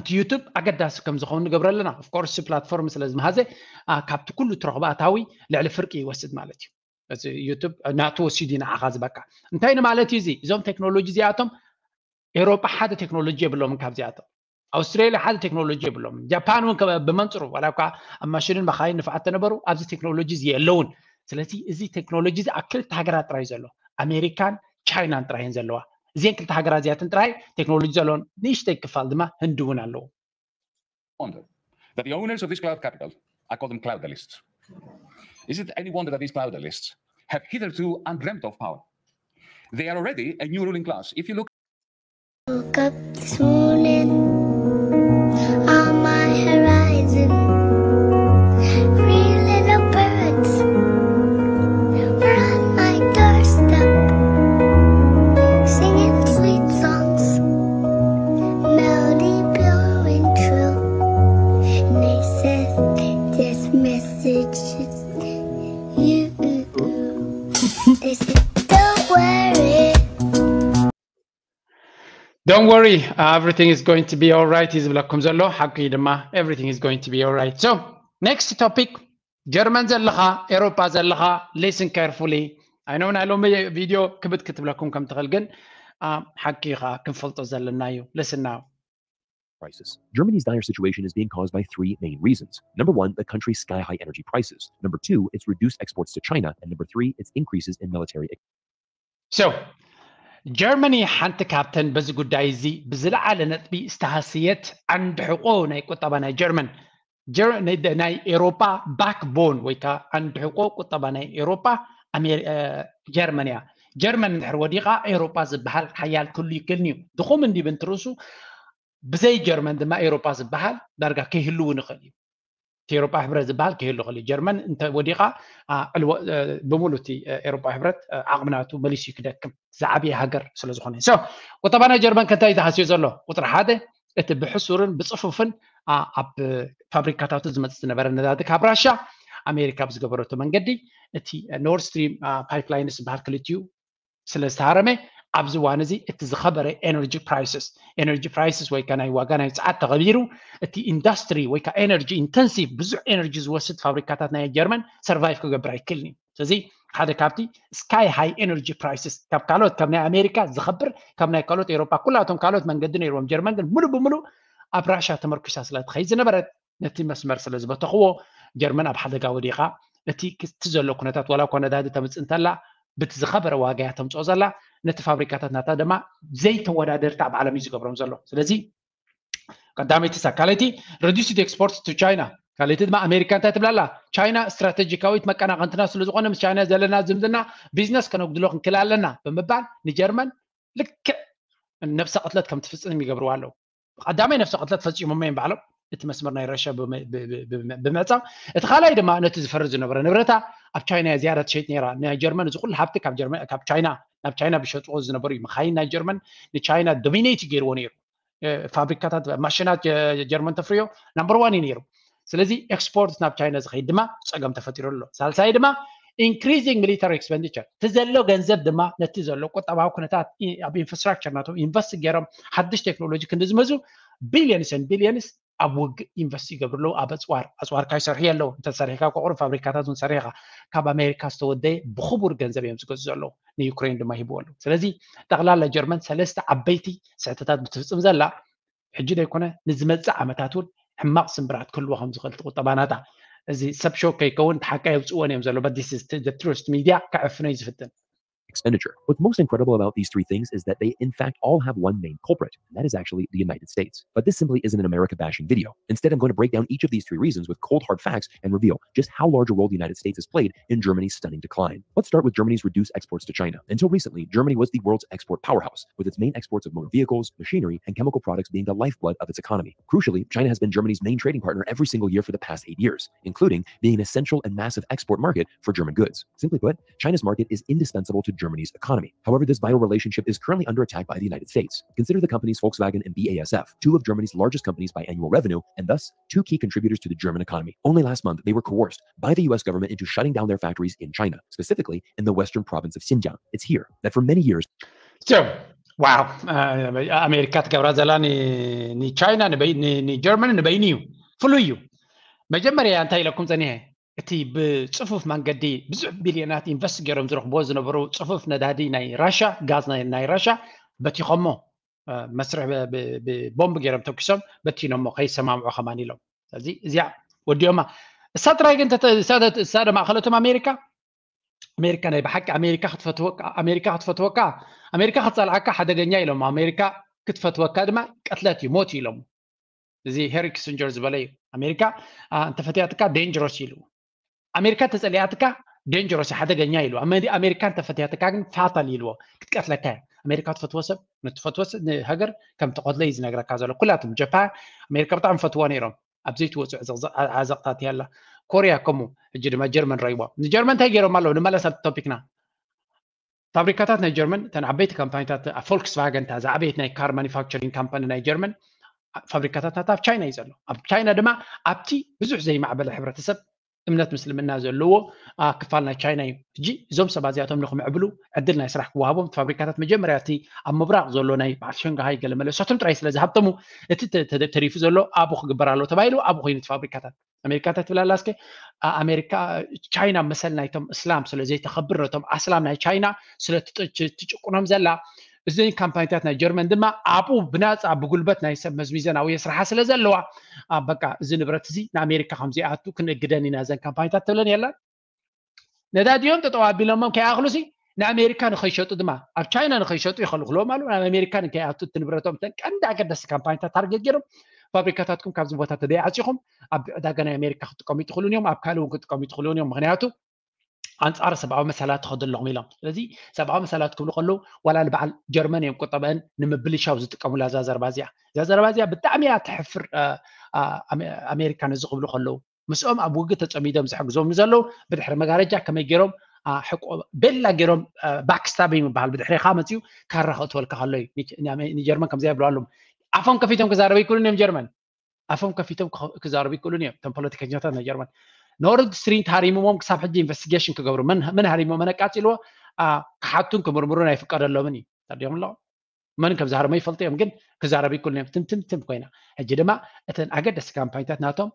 እቲ ዩቱብ ኣገዳሲ ከም ዝኸውን ንገብረ ኣለና። ኦፍኮርስ ፕላትፎርም ስለ ዝመሃዘ ካብቲ ኩሉ ትረኽቦ ኣታዊ ልዕሊ ፍርቂ ይወስድ ማለት እዩ። እዚ ዩቱብ ናቱ ወሲዱ ንዓኻ ዝበካ እንታይ ንማለት እዩ? እዚ እዞም ቴክኖሎጂ እዚኣቶም ኤሮጳ ሓደ ቴክኖሎጂ የብሎምን ካብዚኣቶም። ኣውስትራሊያ ሓደ ቴክኖሎጂ የብሎም። ጃፓን እውን ብመንፅሩ ዋላ እኳ ኣብ ማሽንን መኻይን ንፍዓት ተነበሩ ኣብዚ ቴክኖሎጂ እዚ የለውን። ስለዚ እዚ ቴክኖሎጂ እዚ ኣብ ክልተ ሃገራት ጥራይ ዘሎ ኣሜሪካን ቻይናን ጥራይ ዘለዋ። እዚን ክልተ ሃገራት እዚኣትን ጥራይ ቴክኖሎጂ ዘለውን ንእሽተይ ክፋል ድማ ህንዲ እውን ኣለዎ። that the owners of this cloud capital, I call them cloudalists. Is it any wonder that these cloudalists have hitherto undreamt of power? They are already a new ruling class. If you look Woke up this morning on my horizon. Three little birds were on my doorstep, singing sweet songs, melody blowing true. And they said, "This message is you." They said, "Don't worry." Don't worry, uh, everything is going to be all right እዩ ዝብለኩም ዘሎ። ሓቂ ድማ, everything is going to be all right. So, next topic, ጀርመን ዘለኻ፣ ኤሮፓ ዘለኻ, listen carefully. I know ናይ ሎሚ ቪድዮ ክብድ ክትብለኩም ከም ትኽእል፣ ግን uh, ሓቂ ኢኻ፣ ክንፈልጦ ዘለና እዩ። Listen now. Crisis. Germany's dire situation is being caused by three main reasons. Number one, the country's sky high energy prices. Number two, its reduced exports to China. And number three, its increases in military So, ጀርመኒ ሓንቲ ካብተን በዚ ጉዳይ እዚ ብዝለዓለ ነጥቢ ዝተሃስየት ዓንዲ ሕቆ ናይ ቁጠባ ናይ ጀርመን፣ ጀር- ናይ- ናይ ኤሮፓ ባክቦን ወይ ከዓ ዓንዲ ሕቆ ቁጠባ ናይ ኤሮፓ ኣሜሪ- እ፣ ጀርመን እያ። ጀርመን እንድሕር ወዲቓ ኤሮፓ ዝበሃል ሓያል ክህሉ ይክእልን እዩ። ድኹም እንዲብ እንትርእሱ ብዘይ ጀርመን ድማ ኤሮፓ ዝበሃል ዳርጋ ከይህልውን ይኽእል እዩ። እቲ ኤሮፓ ሕብረት ዝበሃል ከይህሉ ይኽእል እዩ። ጀርመን እንተ ወዲቓ አ፣ ዕልወ እ፣ ብምሉእ እቲ እ፣ ኤሮፓ ሕብረት እ፣ ዓቕሚ ናቱ መሊሱ እዩ ክደክም፣ ዝዓበየ ሃገር ስለ ዝኾነ። So ቁጠባ ናይ ጀርመን ከ እንታይ እዩ ተሃስዮ ዘሎ? ቁፅሪ ሓደ፣ እቲ ብሕሱርን ብፅፉፍን አ፣ ኣብ ፋብሪካታቱ ዝመፅእ ዝነበረ ነዳዲ ካብ ራሻ ኣሜሪካ ብዝገበረቶ መንገዲ እቲ ኖርድ ስትሪም ፓይፕላይንስ ዝበሃል ክልቲኡ ስለ ዝተሃረመ ኣብዚ እዋን እዚ እቲ ዝኸበረ ኤነርጂ ፕራይስስ ኤነርጂ ፕራይስስ ወይ ከዓ ናይ ዋጋ ናይ ፀዓት ተኸቢሩ እቲ ኢንዱስትሪ ወይ ከዓ ኤነርጂ ኢንተንሲቭ ብዙሕ ኤነርጂ ዝወስድ ፋብሪካታት ናይ ጀርመን ሰርቫይቭ ክገብር ኣይክእልን እዩ። ስለዚ ሓደ ካብቲ ስካይ ሃይ ኤነርጂ ፕራይስስ ካብ ካልኦት ካብ ናይ ኣሜሪካ ዝኸብር ካብ ናይ ካልኦት ኤሮፓ ኩላቶም ካልኦት መንገዲ ነይርዎም ጀርመን ግን ሙሉእ ብምሉእ ኣብ ራሻ ተመርኩሳ ስለ ትኸይድ ዝነበረት ነቲ መስመር ስለ ዝበተኽዎ ጀርመን ኣብ ሓደጋ ወዲቓ እቲ ክቲ ዘሎ ኩነታት ዋላ እኳ ነዳዲ ተምፅእ እንተላ ብቲ ዝኸበረ ዋጋ እያ ተምፅኦ ዘላ ነቲ ፋብሪካታት ናታ ድማ ዘይተወዳደርቲ ኣብ ዓለም እዩ ዝገብሮም ዘሎ። ስለዚ ቀዳመይቲ እሳ ካልኣይቲ reduced exports to China ካልኣይቲ ድማ ኣሜሪካ እንታይ ትብላላ ቻይና ስትራቴጂካዊት መቀናቐንትና ስለ ዝኾነ ምስ ቻይና ዘለና ዝምድና ቢዝነስ ከነጉድሎ ክንክእል ኣለና ብምባል ንጀርመን ልክዕ ነብሰ ቅትለት ከም ትፍፅም ይገብርዋ ኣለዉ። ቀዳማይ ነፍሰ ቅትለት ፈፂሞሞ እዮም ባዕሎም እቲ መስመር ናይ ረሻ ብምዕፃው እቲ ካልኣይ ድማ ነቲ ዝፈርድ ዝነበረ ንብረታ ኣብ ቻይና እያ ዝያዳ ትሸይጥ ነይራ ናይ ጀርመን እዚ ኩሉ ሃብቲ ካብ ጀርመን ካብ ቻይና ናብ ቻይና ብሸጥዎ ዝነበሩ እዩ መኻይን ናይ ጀርመን ንቻይና ዶሚኔት ገይርዎ ነይሩ ፋብሪካታት ማሽናት ጀርመን ተፍርዮ ናምበር ዋን እዩ ነይሩ ስለዚ ኤክስፖርት ናብ ቻይና ዝኸይድ ድማ ፀገም ተፈጢሩ ኣሎ ሳልሳይ ድማ increasing military expenditure እቲ ዘሎ ገንዘብ ድማ ነቲ ዘሎ ቁጠባዊ ኩነታት ኣብ ኢንፍራስትራክቸር ናቶም ኢንቨስት ገይሮም ሓድሽ ቴክኖሎጂ ክንዲ ዝመዙ billions and billions ኣብ ውግእ ኢንቨስት ይገብሩ ኣለዉ ኣብ ኣፅዋር ኣፅዋርካ ይሰርሑ ኣለዉ እንተሰሪሕካ ቁቁር ፋብሪካታት እውን ሰሪሕካ ካብ ኣሜሪካ ዝተወደየ ብክቡር ገንዘብ እዮም ዝገዝኡ ኣለዉ ንዩክሬን ድማ ሂብዎ ኣለዉ ስለዚ ጠቕላላ ጀርመን ሰለስተ ዓበይቲ ስሕተታት ብትፍፅም ዘላ ሕጂ ዘይኮነ ንዝመፅእ ዓመታት እውን ሕማቕ ስምብራት ክህልዎ ከም ዝኽእል ቁጠባ ናታ እዚ ሰብ ሾክ ከይከውን ሓቃ የውፅእዎን እዮም ዘሎ but this is the truest media ከዕፍኖ እዩ ዝፍትን expenditure. What's most incredible about these three things is that they, in fact, all have one main culprit, and that is actually the United States. But this simply isn't an America bashing video. Instead, I'm going to break down each of these three reasons with cold, hard facts and reveal just how large a role the United States has played in Germany's stunning decline. Let's start with Germany's reduced exports to China. Until recently, Germany was the world's export powerhouse, with its main exports of motor vehicles, machinery, and chemical products being the lifeblood of its economy. Crucially, China has been Germany's main trading partner every single year for the past eight years, including being an essential and massive export market for German goods. Simply put, China's market is indispensable to Germany's economy. However, this vital relationship is currently under attack by the United States. Consider the companies Volkswagen and B A S F, two of Germany's largest companies by annual revenue, and thus two key contributors to the German economy. Only last month, they were coerced by the U S government into shutting down their factories in China, specifically in the western province of Xinjiang. It's here that for many years, So, wow, ኣሜሪካ ትገብራ ዘላ ንቻይና ንጀርመን ንበይኑ እዩ ፍሉይ እዩ መጀመርያ እንታይ ኢለኩም ፀኒሐ እቲ ብፅፉፍ መንገዲ ብዙሕ ቢልዮናት ኢንቨስት ገይሮም ዝረኽብዎ ዝነበሩ ፅፉፍ ነዳዲ ናይ ራሻ ጋዝ ናይ ራሻ በቲኾሞ መስርሕ ብቦምብ ገይሮም ተኪሶም በቲኖሞ ከይሰማምዑ ከማን ኢሎም ስለዚ እዚኣ ወዲኦማ እሳ ጥራይ ግን እሳ ማእኸለቶም ኣሜሪካ ኣሜሪካ ናይ ብሓቂ ኣሜሪካ ክትፈትወካ ኣሜሪካ ክትፈትወካ ኣሜሪካ ክትፀልዓካ ሓደገኛ ኢሎም ኣሜሪካ ክትፈትወካ ድማ ቅትለት እዩ ሞት ኢሎም እዚ ሄሪ ኪሲንጀር ዝበለ እዩ። ኣሜሪካ እንተፈትያትካ ዴንጀሮስ ኢሉ፣ ኣሜሪካ ተጸሊኣትካ ዴንጀሮስ ሓደገኛ ኢሉ፣ ኣሜሪካ እንተፈትያትካ ግን ፋታል ኢልዎ። ክትቀትለካ እያ። ኣሜሪካ ትፈትዎ ሰብ ንትፈትዎ ንሃገር ከም ትቐትሎ እዩ ዝነግረካ ዘሎ። ኩላትም ጃፓን ኣሜሪካ ብጣዕሚ ፈትዎ ነይሮም። ኣብ ዘይትወፅዕ ዓዘቕታት ያላ። ኮርያ ከምኡ። ሕጂ ድማ ጀርመን ረይቦ። ንጀርመን እንታይ ገይሮም ኣለዉ? ንመለስ ኣብ ቶፒክና። ፋብሪካታት ናይ ጀርመን እተን ዓበይቲ ካምፓኒታት ፎልክስቫገን እታ ዝዓበየት ናይ ካር ማኒፋክቸሪንግ ካምፓኒ ናይ ጀርመን ፋብሪካታት ናታ ኣብ ቻይና እዩ ዘሎ። ኣብ ቻይና ድማ ኣብቲ ብዙሕ ዘይማዕበለ ሕብረተሰብ እምነት ምስልምና ዘለዎ ክፋል ናይ ቻይና እዩ። ሕጂ እዞም ሰባት እዚኣቶም ንክምዕብሉ ዕድል ናይ ስራሕ ክወሃቦም ፋብሪካታት መጀመርያ እቲ ኣብ ምብራቕ ዘሎ ናይ በዓል ሸንግሃይ ገለመለ እሳቶም ጥራይ ስለ ዝሃብተሙ እቲ ተሪፉ ዘሎ ኣብኡ ክግበር ኣሎ ተባሂሉ ኣብኡ ኮይኑ እቲ ፋብሪካታት ኣሜሪካ እንታይ ትብል ኣላ እስከ ኣሜሪካ ቻይና መሰል ናይቶም እስላም ስለ ዘይተኸብር ነቶም ኣስላም ናይ ቻይና ስለ ትጭቁኖም ዘላ እዚ ካምፓኒታት ናይ ጀርመን ድማ ኣብኡ ብናፃ ብጉልበት ናይ ሰብ መዝሚዘን ኣብ የስርሓ ስለ ዘለዋ በቃ እዚ ንብረት እዚ ንኣሜሪካ ከምዘይኣቱ ክንእግደን ኢና ዘን ካምፓኒታት ትብለን የለን ነዳዲኦም ጠጠው ኣቢሎሞም ከይኣኽሉሲ ንኣሜሪካ ንኸይሸጡ ድማ ኣብ ቻይና ንኸይሸጡ ይኸልኽልዎም ኣለዉ ናብ ኣሜሪካ ንከይኣቱ እቲ ንብረቶም እተን ቀንዲ ኣገደስቲ ካምፓኒታት ታርጌት ገይሮም ፋብሪካታትኩም ካብዚ ቦታ ተደይዓፂኹም ኣብ ዕዳጋ ናይ ኣሜሪካ ክጥቀሙ ይትኽእሉን እዮም ኣብ ካልእ እውን ክጥቀሙ ይትኽእሉን እዮም ምክንያቱ ኣንፃር ሰብኣዊ መሰላት ትኸዱ ኣለኹም ኢሎም ስለዚ ሰብኣዊ መሰላት ክብሉ ከለዉ ዋላ ንበዓል ጀርመን እዮም ቁጠበአን ንምብልሻው ዝጥቀሙላ እዛ ዘረባ እዚኣ እዛ ዘረባ እዚኣ ብጣዕሚ እያ ተሕፍር ኣሜሪካ ነዚ ክብሉ ከለዉ ምስኦም ኣብ ውግእ ተፀሚዶም ዝሕግዞም ንዘለዉ ብድሕሪ መጋረጃ ከመይ ገይሮም ቤላ ገይሮም ባክስታቢንግ ይበሃል ብድሕሪኻ መፅኡ ካራ ክእትወልካ ከሎ እዩ ንጀርመን ከምዚ ይብሉ ኣለዉ ኣፎም ከፊቶም ክዛረቡ ይክእሉን እዮም ጀርመን ኣፎም ከፊቶም ክዛረቡ ይክእሉን እዮም እቶም ፖለቲከኛታት ናይ ጀርመን ኖርድ ስትሪም ሃሪምዎም ክሳብ ሕጂ ኢንቨስቲጌሽን ክገብሩ መን ሃሪሞ መን ኣቃፂልዎ ክሓቱን ክምርምሩን ኣይፍቀደሎምን እዩ ተዲኦም ኣለኹም መን ከም ዝሃርሞ ይፈልጡ እዮም ግን ክዛረቡ ይክእሉ እዮም ትምትምትም ኮይና ሕጂ ድማ እተን ኣገደስቲ ካምፓኒታት ናቶም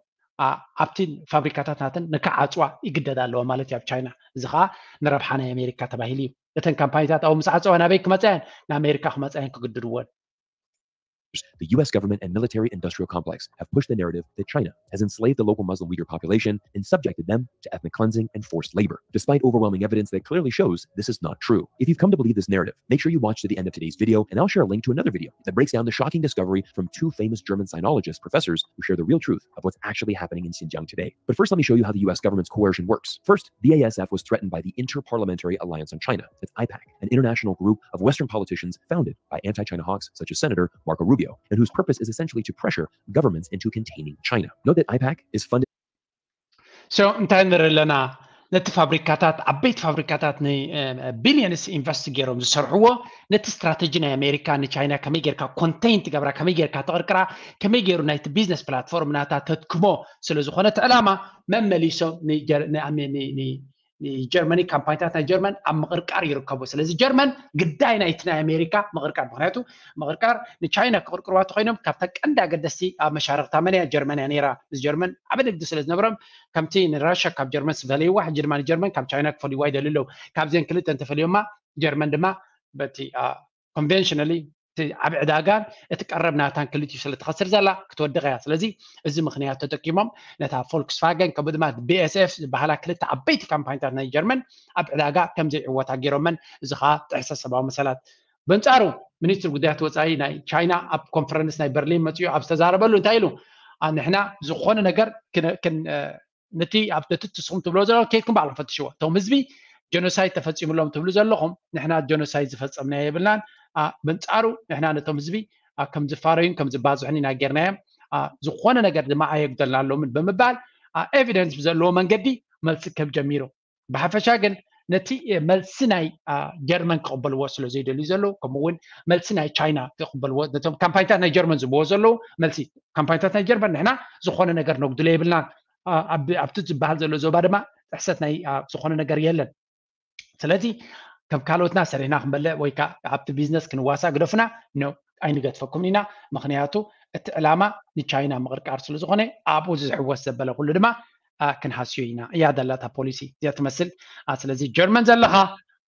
ኣብቲ ፋብሪካታት ናተን ንክዓፅዋ ይግደድ ኣለዎ ማለት እዩ ኣብ ቻይና እዚ ከዓ ንረብሓ ናይ ኣሜሪካ ተባሂሉ እዩ እተን ካምፓኒታት ኣብኡ ምስ ዓፀዋ ናበይ ክመፃ እየን ንኣሜሪካ ክመፃ እየን ክግድድዎን The U S government and military industrial complex have pushed the narrative that China has enslaved the local Muslim Uyghur population and subjected them to ethnic cleansing and forced labor, despite overwhelming evidence that clearly shows this is not true. If you've come to believe this narrative, make sure you watch to the end of today's video, and I'll share a link to another video that breaks down the shocking discovery from two famous German sinologist professors who share the real truth of what's actually happening in Xinjiang today. But first, let me show you how the U S government's coercion works. First, the B A S F was threatened by the Inter-Parliamentary Alliance on China, that's IPAC, an international group of Western politicians founded by anti-China hawks such as Senator Marco Rubio, and whose purpose is essentially to pressure governments into containing China. Note that IPAC is funded. So እንታይ ንርኢ ኣለና ነቲ ፋብሪካታት ዓበይቲ ፋብሪካታት ንቢልዮንስ ኢንቨስት ገይሮም ዝሰርሕዎ ነቲ ስትራተጂ ናይ ኣሜሪካ ንቻይና ከመይ ጌርካ ኮንቴን ትገብራ ከመይ ጌርካ ተቕርቅራ ከመይ ገይሩ ናይቲ ቢዝነስ ፕላትፎርም ናታ ተድክሞ ስለ ዝኾነ እቲ ዕላማ መመሊሶም ንጀርመኒ ካምፓኒታት ናይ ጀርመን ኣብ ምቕርቃር ይርከቡ ስለዚ ጀርመን ግዳይ ናይቲ ናይ ኣሜሪካ ምቕርቃር ምክንያቱ ምቕርቃር ንቻይና ክቕርቅርዋ ተኮይኖም ካብታ ቀንዲ ኣገደስቲ ኣብ መሻርክታ መን እያ ጀርመን እያ ነይራ እዚ ጀርመን ዓበ ንግዲ ስለ ዝነበሮም ከምቲ ንራሻ ካብ ጀርመን ዝፈለይዋ ሕጂ ድማ ንጀርመን ካብ ቻይና ክፈልይዋ ይደልዩ ኣለዉ ካብዚአን ክልተ እንተፈልዮማ ጀርመን ድማ በቲ ኮንቨንሽናሊ ዓብ ዕዳጋን እቲ ቀረብ ናታን ክልቲኡ ስለ ትኸስር ዘላ ክትወድቕ እያ ስለዚ እዚ ምክንያት ተጠቂሞም ነታ ፎልክስፋገን ከምኡ ድማ ቢኤስኤፍ ዝበሃላ ክልተ ዓበይቲ ካምፓኒታት ናይ ጀርመን ኣብ ዕዳጋ ከም ዘይዕወታ ገይሮመን እዚ ከዓ ጥሕሰት ሰብኣዊ መሰላት በንፃሩ ሚኒስትር ጉዳያት ወፃኢ ናይ ቻይና ኣብ ኮንፈረንስ ናይ በርሊን መፅኡ ኣብ ዝተዛረበሉ እንታይ ኢሉ ንሕና ዝኾነ ነገር ነቲ ኣብ ነቲ ትስኹም ትብሎ ዘሎ ኬድኩም ባዕልኩም ፈትሽዎ እቶም ህዝቢ ጀኖሳይድ ተፈፂሙሎም ትብሉ ዘለኹም ንሕና ጀኖሳይድ ዝፈፀምና የብልናን በንፃሩ ንሕና ነቶም ህዝቢ ከም ዝፋረዩን ከም ዝባዝሑን ኢና ጌርናዮም ዝኾነ ነገር ድማ ኣየጉደልና ኣሎምን ብምባል ኤቪደንስ ብዘለዎ መንገዲ መልሲ ከም ጀሚሩ ብሓፈሻ ግን ነቲ መልሲ ናይ ጀርመን ክቕበልዎ ስለ ዘይደልዩ ዘለዉ ከምኡ እውን መልሲ ናይ ቻይና ክቕበልዎ ነቶም ካምፓኒታት ናይ ጀርመን ዝብዎ ዘለዉ መልሲ ካምፓኒታት ናይ ጀርመን ንሕና ዝኾነ ነገር ነጉድሎ የብልናን ኣብቲ ዝበሃል ዘሎ ዞባ ድማ ጥሕሰት ናይ ዝኾነ ነገር የለን ስለዚ ከም ካልኦትና ሰሪሕና ክንበልዕ ወይ ከዓ ኣብቲ ቢዝነስ ክንዋሳእ ግደፉና ኖ ኣይንገድፈኩምን ኢና ምክንያቱ እቲ ዕላማ ንቻይና ምቕርቃር ስለ ዝኾነ ኣብኡ ዝሕወስ ዘበለ ኩሉ ድማ ክንሃስዮ ኢና እያ ደላታ ፖሊሲ እዚኣ ትመስል ስለዚ ጀርመን ዘለኻ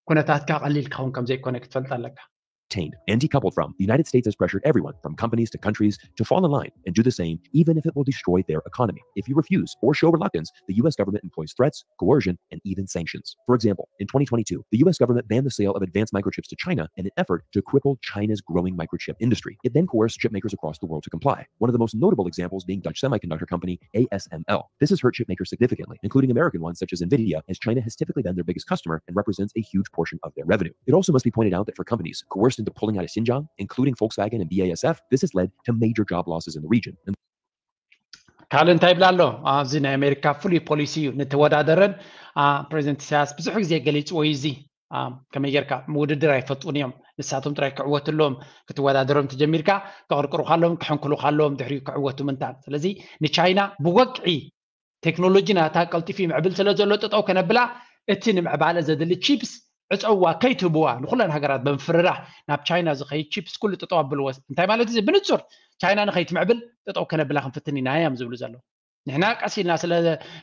ኩነታትካ ቀሊል ክኸውን ከም ዘይኮነ ክትፈልጥ ኣለካ obtained and decoupled from. The United States has pressured everyone, from companies to countries, to fall in line and do the same, even if it will destroy their economy. If you refuse or show reluctance, the U S government employs threats, coercion, and even sanctions. For example, in twenty twenty-two, the U S government banned the sale of advanced microchips to China in an effort to cripple China's growing microchip industry. It then coerced chip makers across the world to comply, one of the most notable examples being Dutch semiconductor company A S M L. This has hurt chip makers significantly, including American ones such as Nvidia, as China has typically been their biggest customer and represents a huge portion of their revenue. It also must be pointed out that for companies coerced into pulling out of Xinjiang, including Volkswagen and B A S F, this has led to major job losses in the region. And ካልእ እንታይ ይብላ ኣሎ? ኣብዚ ናይ ኣሜሪካ ፍሉይ ፖሊሲ እዩ። ንተወዳደረን ፕሬዚደንት ኢሳያስ ብዙሕ ግዜ ገሊፅዎ እዩ። እዚ ከመይ ጌርካ ውድድር ኣይፈጡን እዮም። ንሳቶም ጥራይ ክዕወቱ ኣለዎም። ክትወዳደሮም ተጀሚርካ ከቕርቅሩካ ኣለዎም፣ ክሕንክሉካ ኣለዎም፣ ድሕሪኡ ክዕወቱ ምንታን። ስለዚ ንቻይና ብወግዒ ቴክኖሎጂ ናታ ቀልጢፉ ይምዕብል ስለ ዘሎ ጠጠው ከነብላ፣ እቲ ንምዕባለ ዘድሊ ቺፕስ ዕፀዋ ከይትህብዋ ንኩለን ሃገራት ብምፍርራሕ ናብ ቻይና ዝኸይድ ቺፕስ ኩሉ ጠጠው ኣብልዎ። እንታይ ማለት እዚ? ብንፁር ቻይና ንኸይትምዕብል ጠጠው ከነብላ ክንፍትን ኢና እዮም ዝብሉ ዘለዉ። ንሕና ቀስ ኢልና ስለ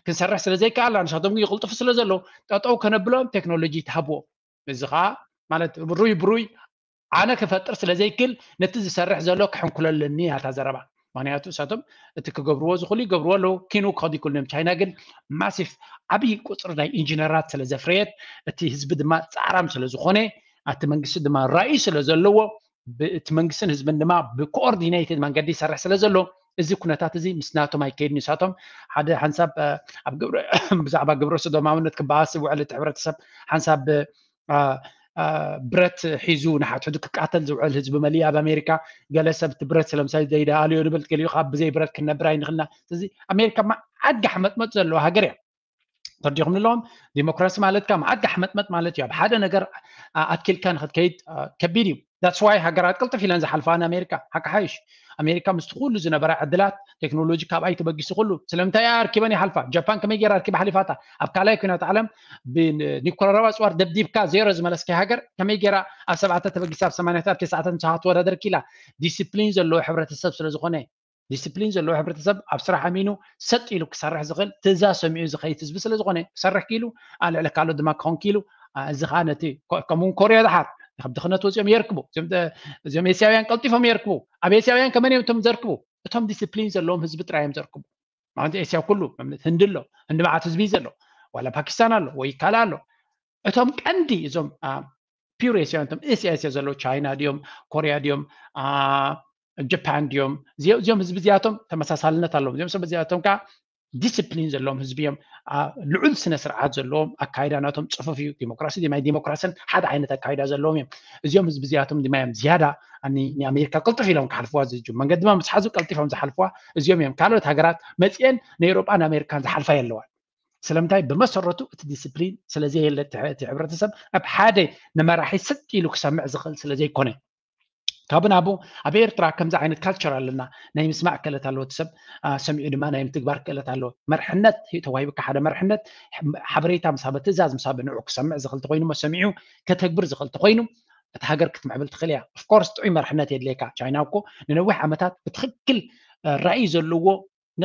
ክንሰርሕ ስለ ዘይከኣልና ንሳቶም ግን ይቕልጥፉ ስለ ዘለዉ ጠጠው ከነብሎም ቴክኖሎጂ ትሃብዎም። እዚ ከዓ ማለት ብሩይ ብሩይ ኣነ ክፈጥር ስለ ዘይክል ነቲ ዝሰርሕ ዘሎ ክሕንኩለለኒ እያ እታ ዘረባ። ምክንያቱ እሳቶም እቲ ክገብርዎ ዝኽእሉ ይገብርዎ ኣለዉ። ኪኑ ክኸዱ ይክእሉ እዮም። ቻይና ግን ማሲፍ ዓብዪ ቁፅሪ ናይ ኢንጂነራት ስለ ዘፍረየት እቲ ህዝቢ ድማ ፃዕራም ስለ ዝኾነ ኣቲ መንግስቲ ድማ ራእዩ ስለ ዘለዎ እቲ መንግስትን ህዝብን ድማ ብኮኦርዲኔትድ መንገዲ ይሰርሕ ስለ ዘሎ እዚ ኩነታት እዚ ምስ ናቶም ኣይከይድን። ንሳቶም ሓደ ሓንሳብ ኣብ ግብረ ብዛዕባ ግብረ ሰዶማውነት ክበኣስ ዝውዕል እቲ ሕብረተሰብ ሓንሳብ ብረት ሒዙ ንሓድሕዱ ክቃተል ዝውዕል ህዝቢ መሊእ ኣብ ኣሜሪካ። ገለ ሰብ እቲ ብረት ስለምሳሌ ዘይደኣልዮ ንብል፣ ገሊኡ ካብ ብዘይ ብረት ክነብር ኣይንኽልና። ስለዚ ኣሜሪካ መዓት ጋሕመጥመጥ ዘለዎ ሃገር እያ። ተርዲኹም ንለዎም ዲሞክራሲ ማለት ካ መዓት ጋሕመጥመጥ ማለት እዩ። ኣብ ሓደ ነገር ኣትኪልካ ንክትከይድ ከቢድ እዩ። That's why ሃገራት ቅልጥፍ ኢለን ዝሓልፋ ንኣሜሪካ ሓቂ ሓይሽ። ኣሜሪካ ምስቲ ኩሉ ዝነበራ ዕድላት ቴክኖሎጂ ካብኣይ ተበጊሱ ኩሉ ስለምንታይ እያ ኣርኪበን ይሓልፋ? ጃፓን ከመይ ገይራ ኣርኪባ ሓሊፋታ? ኣብ ካልኣይ ኩናት ዓለም ብኒኮላራዊ ኣፅዋር ደብዲብካ ዜሮ ዝመለስኪ ሃገር ከመይ ገይራ ኣብ ሰብዓተ ተበጊሳ ኣብ ሰማንያታት ኣብ ተስዓታት ምሳኻ ትወዳደር ኪላ? ዲስፕሊን ዘለዎ ሕብረተሰብ ስለ ዝኾነ ዲስፕሊን ዘለዎ ሕብረተሰብ ኣብ ስራሕ ኣሚኑ ሰጥ ኢሉ ክሰርሕ ዝኽእል ትእዛዝ ሰሚዑ ዝኸይድ ህዝቢ ስለ ዝኾነ ክሰርሕ ኪሉ ኣብ ልዕሊ ካልኦት ድማ ክኾን ኪሉ እዚ ከዓ ነቲ ከምኡውን ኮርያ ዝሓር ካብ ድኽነት ወፂኦም የርክቡ። እዚኦም ኤስያውያን ቀልጢፎም የርክቡ። ኣብ ኤስያውያን ከመን እዮም እቶም ዘርክቡ? እቶም ዲስፕሊን ዘለዎም ህዝቢ ጥራይ እዮም ዘርክቡ። ማለት ኤስያ ኩሉ ህንዲ ኣሎ፣ ህንዲ መዓት ህዝቢ ዘሎ ዋላ ፓኪስታን ኣሎ ወይ ካልእ ኣሎ። እቶም ቀንዲ እዞም ፒውር ኤስያውያን እቶም ኤስያ ኤስያ ዘለዉ ቻይና ድዮም ኮርያ ድዮም ጃፓን ድዮም እዚኦም ህዝቢ እዚኣቶም ተመሳሳልነት ኣለዎም። እዚኦም ሰብ እዚኣቶም ከዓ ዲስፕሊን ዘለዎም ህዝቢ እዮም። ልዑል ስነ ስርዓት ዘለዎም ኣካይዳ ናቶም ፅፉፍ እዩ። ዲሞክራሲ ድማይ ዲሞክራሲን ሓደ ዓይነት ኣካይዳ ዘለዎም እዮም። እዚኦም ህዝቢ እዚኣቶም ድማ እዮም ዝያዳ ንኣሜሪካ ቅልጥፍ ኢሎም ክሓልፍዋ ዝጅ መንገዲ ድማ ምስ ሓዙ ቀልጢፎም ዝሓልፍዋ እዚኦም እዮም። ካልኦት ሃገራት መፅኤን ንኤሮጳን ኣሜሪካን ዝሓልፋ የለዋን። ስለምንታይ ብመሰረቱ እቲ ዲስፕሊን ስለዘየለ እቲ ሕብረተሰብ ኣብ ሓደ ንመራሒ ስጥ ኢሉ ክሰምዕ ዝኽእል ስለዘይኮነ ካብ ናቡ ኣብ ኤርትራ ከምዚ ዓይነት ካልቸር ኣለና። ናይ ምስማዕ ክእለት ኣለዎ እቲ ሰብ ሰሚዑ ድማ ናይ ምትግባር ክእለት ኣለዎ። መርሕነት ተዋሂብካ ሓደ መርሕነት ሓበሬታ ምስ ሃበ ትእዛዝ ምስ ሃበ ንዑ ክሰምዕ ዝኽእል ተኮይኑ ሞ ሰሚዑ ከተግብር ዝኽእል ተኮይኑ እቲ ሃገር ክትምዕብል ትኽእል እያ። ኦፍኮርስ ጥዑይ መርሕነት የድልየካ። ቻይና እኮ ንነዊሕ ዓመታት ብትኽክል ራእይ ዘለዎ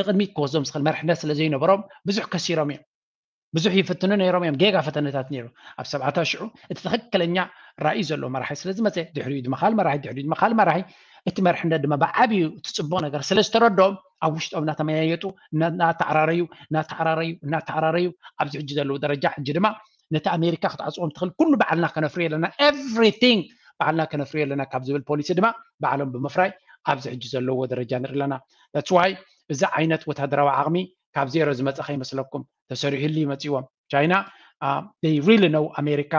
ንቕድሚት ክወስዶም ዝኽእል መርሕነት ስለ ዘይነበሮም ብዙሕ ከሲሮም እዮም። ብዙሕ ይፍትኑ ነይሮም እዮም። ጌጋ ፈተነታት ነይሩ ኣብ ሰብዓታት ሽዑ እቲ ትኽክለኛ ራእይ ዘለዎ መራሒ ስለ ዝመፀ ድሕሪኡ ድማ ካልእ መራሒ ድሕሪኡ ድማ ካልእ መራሒ እቲ መርሕነት ድማ ብዓብዩ እቲ ፅቡቕ ነገር ስለ ዝተረድኦም ኣብ ውሽጦም እናተመያየጡ እናተዓራረዩ እናተዓራረዩ እናተዓራረዩ ኣብዚ ሕጂ ዘለዉ ደረጃ ሕጂ ድማ ነቲ ኣሜሪካ ክትዓፅዎም ትኽእል ኩሉ ባዕልና ከነፍርዮ ኣለና። Everything ባዕልና ከነፍርዮ ኣለና ካብ ዝብል ፖሊሲ ድማ ባዕሎም ብምፍራይ ኣብዚ ሕጂ ዘለዎ ደረጃ ንርኢ ኣለና። That's why እዚ ዓይነት ወታደራዊ ዓቕሚ ካብ ዜሮ ዝመፀ ከይመስለኩም ተሰሪሑሉ ይመፅዎም። ቻይና they really know ኣሜሪካ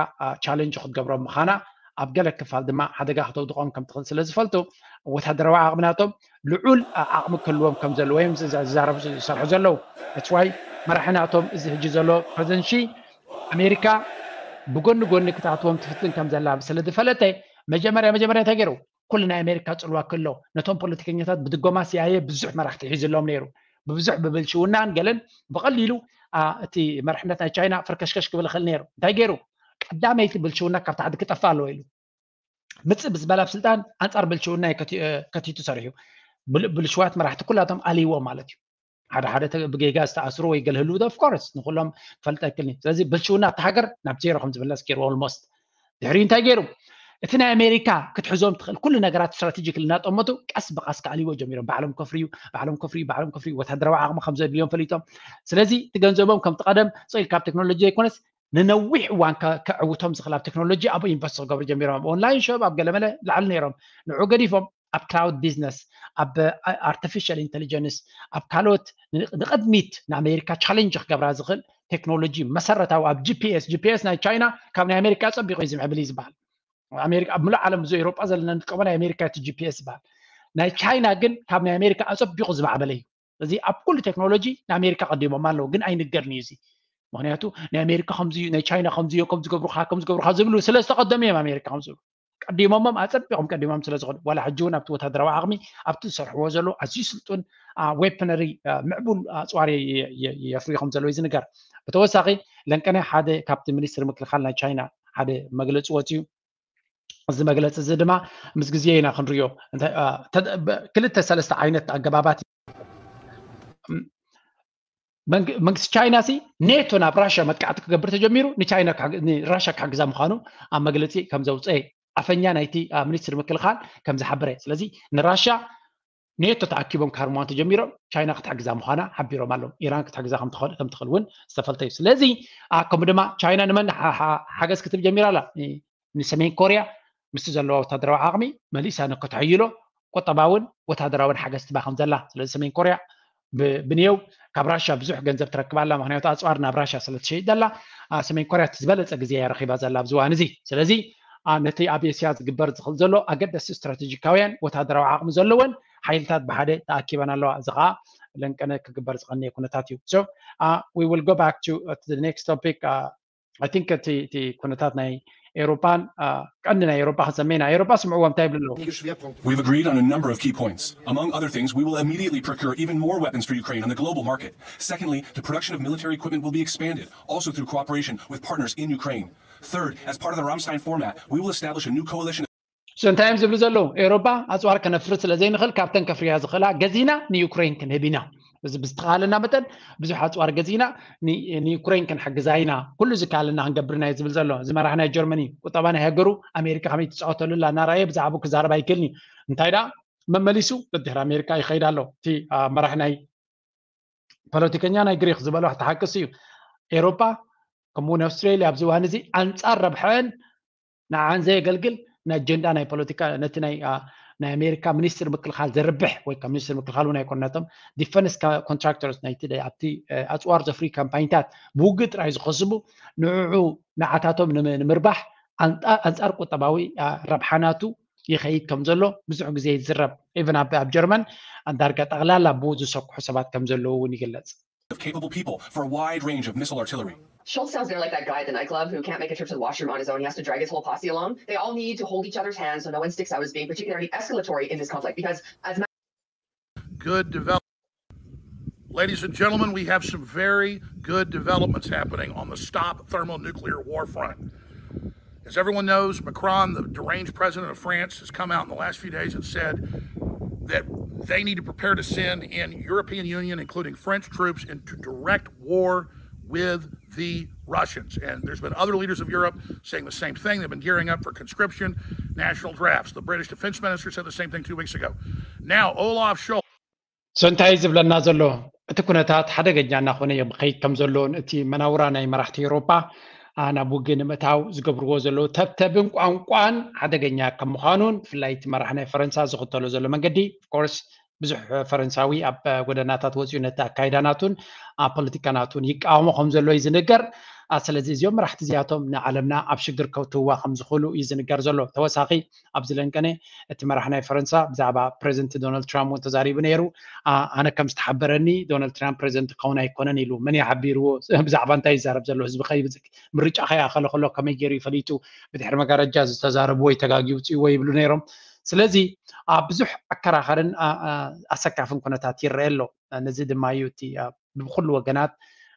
ቻለንጅ ክትገብሮም ምዃና ኣብ ገለ ክፋል ድማ ሓደጋ ክተውድቖም ከም ትኽእል ስለ ዝፈልጡ ወታደራዊ ዓቕሚ ናቶም ልዑል ዓቕሚ ክህልዎም ከም ዘለዎ እዮም ዝዛረቡ ዝሰርሑ ዘለዉ። That's why መራሒ ናቶም እዚ ሕጂ ዘሎ ፕረዚደንት ሺ ኣሜሪካ ብጎኒ ጎኒ ክትኣትዎም ትፍትን ከም ዘላ ስለ ዝፈለጠ መጀመርያ መጀመርያ እንታይ ገይሩ ኩሉ ናይ ኣሜሪካ ፅልዋ ክሎ ነቶም ፖለቲከኛታት ብድጎማ ሲኣየ ብዙሕ መራሕቲ ሒዝሎም ነይሩ። ብብዙሕ ብብልሽውናን ገለን ብቐሊሉ እቲ መርሕነት ናይ ቻይና ፍርከሽከሽ ክብል ይኽእል ነይሩ። እንታይ ገይሩ ቀዳመይቲ ብልሽውና ካብ ታሕቲ ክጠፍእ ኣለዎ ኢሉ ምፅእ ብዝበላ ኣብ ስልጣን ኣንፃር ብልሽውና ከቲቱ ሰሪሑ። ብልሽዋት መራሕቲ ኩላቶም ኣልይዎ ማለት እዩ። ሓደ ሓደ ብጌጋ ዝተኣስሩ ወይ ገለ ህልው ኦፍኮርስ ንኩሎም ክፈልጥ ኣይክእልን እዩ። ስለዚ ብልሽውና ኣብቲ ሃገር ናብ ዜሮ ከም ዝምለስ ገይሩ ኦልሞስት ድሕሪኡ እንታይ ገይሩ እቲ ናይ ኣሜሪካ ክትሕዞም ትኽእል ኩሉ ነገራት ስትራቴጂክ እናጠመቱ ቀስ ብቐስ ከዕልይዎ ጀሚሮም። ባዕሎም ከፍርዩ፣ ባዕሎም ከፍርዩ፣ ባዕሎም ከፍርዩ፣ ወታደራዊ ዓቕሚ ከም ዘድልዮም ፈሊጦም። ስለዚ እቲ ገንዘቦም ከምቲ ቀደም ስቕ ኢልካ ኣብ ቴክኖሎጂ ዘይኮነስ ንነዊሕ እዋን ከ- ከዕውቶም ዝኽእል ኣብ ቴክኖሎጂ ኣብኡ ኢንቨስት ክገብሩ ጀሚሮም። ኣብ ኦንላይን ሾፕ ኣብ ገለመለ ላዕሊ ነይሮም፣ ንዑ ገዲፎም ኣብ ክላውድ ቢዝነስ፣ ኣብ ኣርቲፊሻል ኢንቴሊጀንስ፣ ኣብ ካልኦት ን- ንቕድሚት ንኣሜሪካ ቻሌንጅ ክገብራ ዝኽእል ቴክኖሎጂ መሰረታዊ ኣብ ጂፒኤስ። ጂፒኤስ ናይ ቻይና ካብ ናይ ኣሜሪካ ጸቢቑ እዩ ዝምዕብል እዩ ዝበሃል። ኣሜሪካ ኣብ ምሉእ ዓለም እዚ ኤውሮጳ ዘለና ንጥቀሞ ናይ ኣሜሪካ እቲ ጂፒኤስ ዝበሃል። ናይ ቻይና ግን ካብ ናይ ኣሜሪካ ኣጸቢቑ ዝማዕበለ እዩ። እዚ ኣብ ኩሉ ቴክኖሎጂ ንኣሜሪካ ቀዲሞም ኣለዉ፣ ግን ኣይንገርን እዩ እዚ። ምክንያቱ ናይ ኣሜሪካ ከምዚ እዩ፣ ናይ ቻይና ከምዚ እዮም፣ ከም ዝገብሩካ ከም ዝገብሩካ ዝብሉ ስለ ዝተቐደሙ እዮም ኣሜሪካ ከም ዝብሉ። ቀዲሞሞም ኣጸቢቖም ቀዲሞም ስለ ዝኾኑ ዋላ ሕጂ እውን ኣብቲ ወታደራዊ ዓቕሚ ኣብቲ ዝሰርሕዎ ዘሎ ኣዝዩ ስልጡን ዌፐነሪ ምዕቡል ኣፅዋር የፍርዩ ከም ዘለዉ ዝንገር። ብተወሳኺ ለንቀነ ሓደ ካብቲ ሚኒስትሪ ምክልኻል ናይ ቻይና ሓደ መግለፂ ወፅዩ። እዚ መግለፂ እዚ ድማ ምስ ግዜ ኢና ክንሪኦ። ክልተ ሰለስተ ዓይነት ኣገባባት መንግስቲ ቻይና ሲ ኔቶ ናብ ራሽያ መጥቃዕቲ ክገብር ተጀሚሩ ንቻይና ንራሽያ ክሕግዛ ምዃኑ ኣብ መግለፂ ከም ዘውፀአ ኣፈኛ ናይቲ ሚኒስትሪ ምክልኻል ከም ዝሓበረ። ስለዚ ንራሽያ ኔቶ ተኣኪቦም ክሃርምዋ ተጀሚሮም ቻይና ክትሕግዛ ምዃና ሓቢሮም ኣለዉ። ኢራን ክትሕግዛ ከም ትኽእል እውን ዝተፈልጠ እዩ። ስለዚ ከምኡ ድማ ቻይና ንመን ሓገዝ ክትብ ጀሚራ ኣላ? ንሰሜን ኮርያ ምስቲ ዘለዋ ወታደራዊ ዓቕሚ መሊሳ ንክትሕይሎ ቁጠባውን ወታደራውን ሓገዝ ትባ ከም ዘላ። ስለዚ ሰሜን ኮርያ ብንየው ካብ ራሽያ ብዙሕ ገንዘብ ትረክብ ኣላ። ምክንያቱ ኣፅዋር ናብ ራሽያ ስለ ትሸይጥ ዘላ ሰሜን ኮርያ እቲ ዝበለፀ ግዜ እያ ረኪባ ዘላ ኣብዚ እዋን እዚ። ስለዚ ነቲ ኣብ ኤስያ ዝግበር ዝኽእል ዘሎ ኣገደስቲ ስትራቴጂካውያን ወታደራዊ ዓቕሚ ዘለወን ሓይልታት ብሓደ ተኣኪበን ኣለዋ። እዚ ከዓ ለንቀነ ክግበር ዝቐነየ ኩነታት እዩ። So we will go back to the next topic. I think እቲ ኩነታት ናይ ኤውሮፓን ቀንዲ ናይ ኤውሮፓ ክንሰመይ ናይ ኤውሮፓ ስምዕዎ እንታይ ይብሉ ኣለዉ? We've agreed on a number of key points. Among other things, we will immediately procure even more weapons for Ukraine on the global market. Secondly, the production of military equipment will be expanded, also through cooperation with partners in Ukraine. Third, as part of the Ramstein format, we will establish a new coalition. So እንታይ እዮም ዝብሉ ዘለዉ? ኤውሮፓ ኣፅዋር ከነፍርስ ስለ ዘይንኽእል ካብተን ከፍርያ ዝኽእላ ገዚና ንዩክሬን ክንህብ ኢና። እዚ ብዝተኻለና መጠን ብዙሕ ኣፅዋር ገዚና ንዩክሬን ክንሕግዛ ኢና። ኩሉ ዝከኣለና ክንገብር ኢና ዝብል ዘሎ እዚ መራሕ ናይ ጀርመኒ ቁጠባ ናይ ሃገሩ ኣሜሪካ ከመይ ትፃወተሉ ኣላ እናረኣየ ብዛዕባኡ ክዛረብ ኣይክእልን እዩ። እንታይ ደኣ መመሊሱ ደድሕሪ ኣሜሪካ ይኸይድ ኣሎ። እቲ መራሕ ናይ ፖለቲከኛ ናይ ግሪክ ዝበሎ ተሓቅስ እዩ። ኤውሮፓ ከምኡውን ኣውስትራሊያ ኣብዚ እዋን እዚ ኣንፃር ረብሐን ንዓን ዘየገልግል ንኣጀንዳ ናይ ፖለቲካ ነቲ ናይ ናይ ኣሜሪካ ሚኒስትር ምክልኻል ዘርብሕ ወይ ካብ ሚኒስትር ምክልኻል እውን ኣይኮነቶም ዲፈንስ ኮንትራክተርስ ናይቲ ኣብቲ ኣፅዋር ዘፍሪ ካምፓኒታት ብውግእ ጥራይ ዝኸስቡ ንዕዑ ንዓታቶም ንምርባሕ ኣንፃር ቁጠባዊ ረብሓናቱ ይኸይድ ከም ዘሎ ብዙሕ ግዜ ይዝረብ። ኢቨን ኣብ ጀርመን ዳርጋ ጠቕላላ ብኡ ዝሰክሑ ሰባት ከም ዘለዉ እውን ይግለጽ። of capable people for a wide range of missile artillery. Schultz sounds there like that guy at the nightclub who can't make a trip to the washroom on his own. He has to drag his whole posse along. They all need to hold each other's hands so no one sticks out as being particularly escalatory in this conflict because as good development. Ladies and gentlemen, we have some very good developments happening on the stop thermonuclear war front. As everyone knows, Macron, the deranged president of France, has come out in the last few days and said that they need to prepare to send in European Union, including French troops, into direct war with the Russians. And there's been other leaders of Europe saying the same thing. They've been gearing up for conscription, national drafts. The British defense minister said the same thing two weeks ago. Now, Olaf Scholz. So እንታይ ዝብለና ዘሎ እቲ ኩነታት ሓደገኛ እናኾነ እዮም ኸይድ ከም ዘለዎን እቲ መናውራ ናይ መራሕቲ ኤውሮጳ ናብ ውግእ ንምእታው ዝገብርዎ ዘለዉ ተብተብን ቋንቋን ሓደገኛ ከም ምዃኑን ብፍላይ እቲ መራሕ ናይ ፈረንሳ ዝኽተሎ ዘሎ መንገዲ ኦፍኮርስ ብዙሕ ፈረንሳዊ ኣብ ጎደናታት ወፂኡ ነቲ ኣካይዳ ናቱን ኣብ ፖለቲካ ናቱን ይቃወሞ ከም ዘሎ እዩ ዝንገር። ስለዚ እዚኦም መራሕቲ እዚኣቶም ንዓለምና ኣብ ሽግር ከውትውዋ ከም ዝኽእሉ እዩ ዝንገር ዘሎ። ተወሳኺ ኣብዚ ለንቀነ እቲ መራሕ ናይ ፈረንሳ ብዛዕባ ፕረዚደንት ዶናልድ ትራምፕ እውን ተዛሪቡ ነይሩ። ኣነ ከም ዝተሓበረኒ ዶናልድ ትራምፕ ፕረዚደንት ክኸውን ኣይኮነን ኢሉ። መን እዩ ሓቢርዎ? ብዛዕባ እንታይ ይዛረብ ዘሎ? ህዝቢ ከይብዝሕ ምርጫ ከይኣኸለ ከሎ ከመይ ገይሩ ይፈሊጡ? ብድሕሪ መጋረጃ ዝተዛረብዎ ወይ ተጋጊ ውፅእዎ ይብሉ ነይሮም። ስለዚ ኣብ ብዙሕ ኣከራኸርን ኣሰካፍን ኩነታት ይረአ ኣሎ። ነዚ ድማ እዩ እቲ ብኩሉ ወገናት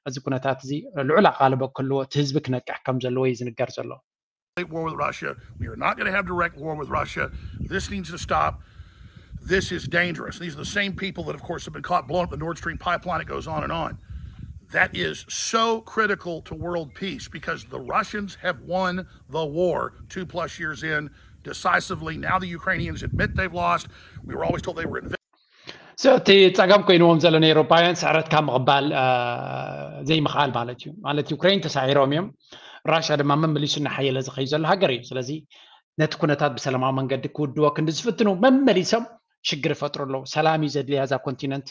እዚ ኩነታት እዚ ልዑል ኣቓልቦ ክህልዎ እቲ ህዝቢ ክነቅሕ ከም ዘለዎ እዩ ዝንገር ዘሎ። War with Russia. We are not going to have direct war with Russia. This needs to stop. This is dangerous. These are the same people that, of course, have been caught blowing up the Nord Stream pipeline. It goes on and on. That is so critical to world peace because the Russians have won the war two plus years in. decisively. Now the Ukrainians admit they've lost. We were always told they were invincible. So እቲ ፀገም ኮይንዎም ዘሎ ናይ ኤውሮፓውያን ስዕረትካ ምቕባል ዘይምኽኣል ማለት እዩ። ማለት ዩክሬን ተሳዒሮም እዮም። ራሽያ ድማ መመሊሱ እናሓየለ ዝኸይ ዘሎ ሃገር እዩ። ስለዚ ነቲ ኩነታት ብሰላማዊ መንገዲ ክውድዎ ክንዲ ዝፍትኑ መመሊሶም ሽግር ይፈጥሩ ኣለዉ። ሰላም እዩ ዘድልያ እዛ ኮንቲነንት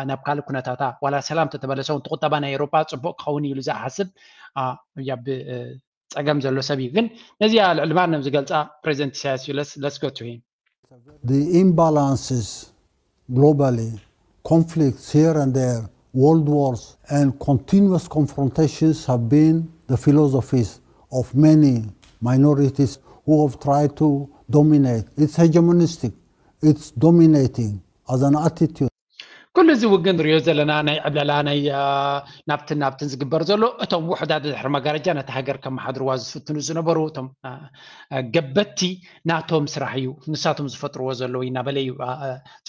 ናብ ካልእ ኩነታታ ዋላ ሰላም ተተመለሰ እውን ቁጠባ ናይ ኤውሮፓ ፅቡቅ ክኸውን እዩ ኢሉ ዝሓስብ ያብ ፀገም ዘሎ ሰብ እዩ። ግን ነዚኣ ልዕሊ ማንም ዝገልፃ ፕሬዚደንት ኢሳያስ እዩ። Let's go to him. The imbalances globally, conflicts here and there, world wars, and continuous confrontations have been the philosophies of many minorities who have tried to dominate. It's hegemonistic, it's dominating as an attitude. ኩሉ እዚ ውግን ንሪኦ ዘለና ናይ ዕብለላ ናይ ናብትን ናብትን ዝግበር ዘሎ እቶም ውሕዳት ድሕሪ መጋረጃ ነቲ ሃገር ከመሓድርዋ ዝፍትኑ ዝነበሩ እቶም ገበቲ ናቶም ስራሕ እዩ፣ ንሳቶም ዝፈጥርዎ ዘለዉ እናበለ እዩ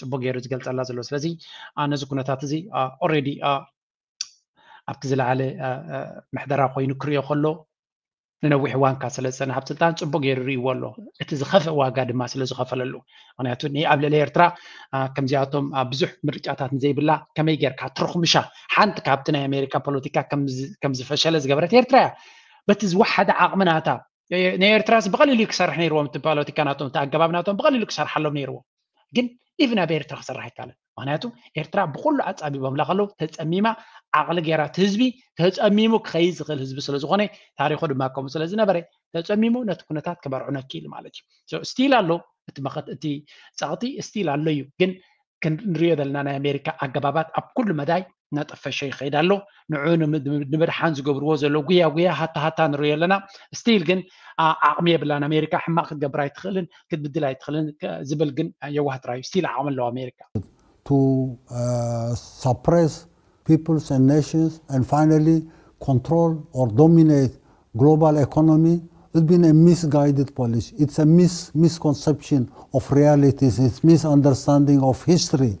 ፅቡቅ ገይሩ ዝገልፀላ ዘሎ። ስለዚ ነዚ ኩነታት እዚ ኦሬዲ ኣብቲ ዝለዓለ ምሕደራ ኮይኑ ክሪኦ ከሎ ንነዊሕ እዋን ካብ ስለ ዝፀንሐ ኣብ ስልጣን ፅቡቅ ገይሩ ርእይዎ ኣሎ። እቲ ዝኸፍእ ዋጋ ድማ ስለ ዝኸፈለሉ። ምክንያቱ ንኣብለለ ኤርትራ ከምዚኣቶም ብዙሕ ምርጫታት ንዘይብላ ከመይ ጌርካ ትርኽምሻ ሓንቲ ካብቲ ናይ ኣሜሪካ ፖለቲካ ከም ዝፈሸለ ዝገበረት ኤርትራ እያ። በቲ ዝወሓደ ዓቕሚ ናታ ናይ ኤርትራስ ብቐሊሉ ክሰርሕ ነይርዎም እቲ ፖለቲካ ናቶም እቲ ኣገባብ ናቶም ብቐሊሉ ክሰርሓሎም ነይርዎም። ግን ኢቭን ኣብ ኤርትራ ክሰርሕ ኣይካለን። ምክንያቱ ኤርትራ ብኩሉ ኣፃቢቦምላ ከለዉ ተፀሚማ ዓቕሊ ገይራ እቲ ህዝቢ ተፀሚሙ ክኸይድ ዝኽእል ህዝቢ ስለዝኾነ ታሪኹ ድማ ከምኡ ስለዝነበረ ተፀሚሙ ነቲ ኩነታት ክበርዕኖ ክኢል ማለት እዩ። ስቲል ኣሎ እቲ መኸት እቲ ፀቕጢ ስቲል ኣሎ እዩ። ግን ክንሪኦ ዘለና ናይ ኣሜሪካ ኣገባባት ኣብ ኩሉ መዳይ እናጠፈሸ ይኸይድ ኣሎ። ንዑ ንምድሓን ዝገብርዎ ዘሎ ጉያ ጉያ ሃታ ሃታ ንሪኦ ኣለና። ስቲል ግን ዓቕሚ የብላን። ኣሜሪካ ሕማቕ ክትገብር ኣይትኽእልን ክትብድል ኣይትኽእልን ዝብል ግን የዋህ ጥራዩ። ስቲል ዓቕሚ ኣለዋ ኣሜሪካ። to uh, suppress peoples and nations and finally control or dominate global economy. It's been a misguided policy. It's a mis- misconception of realities. It's misunderstanding of history.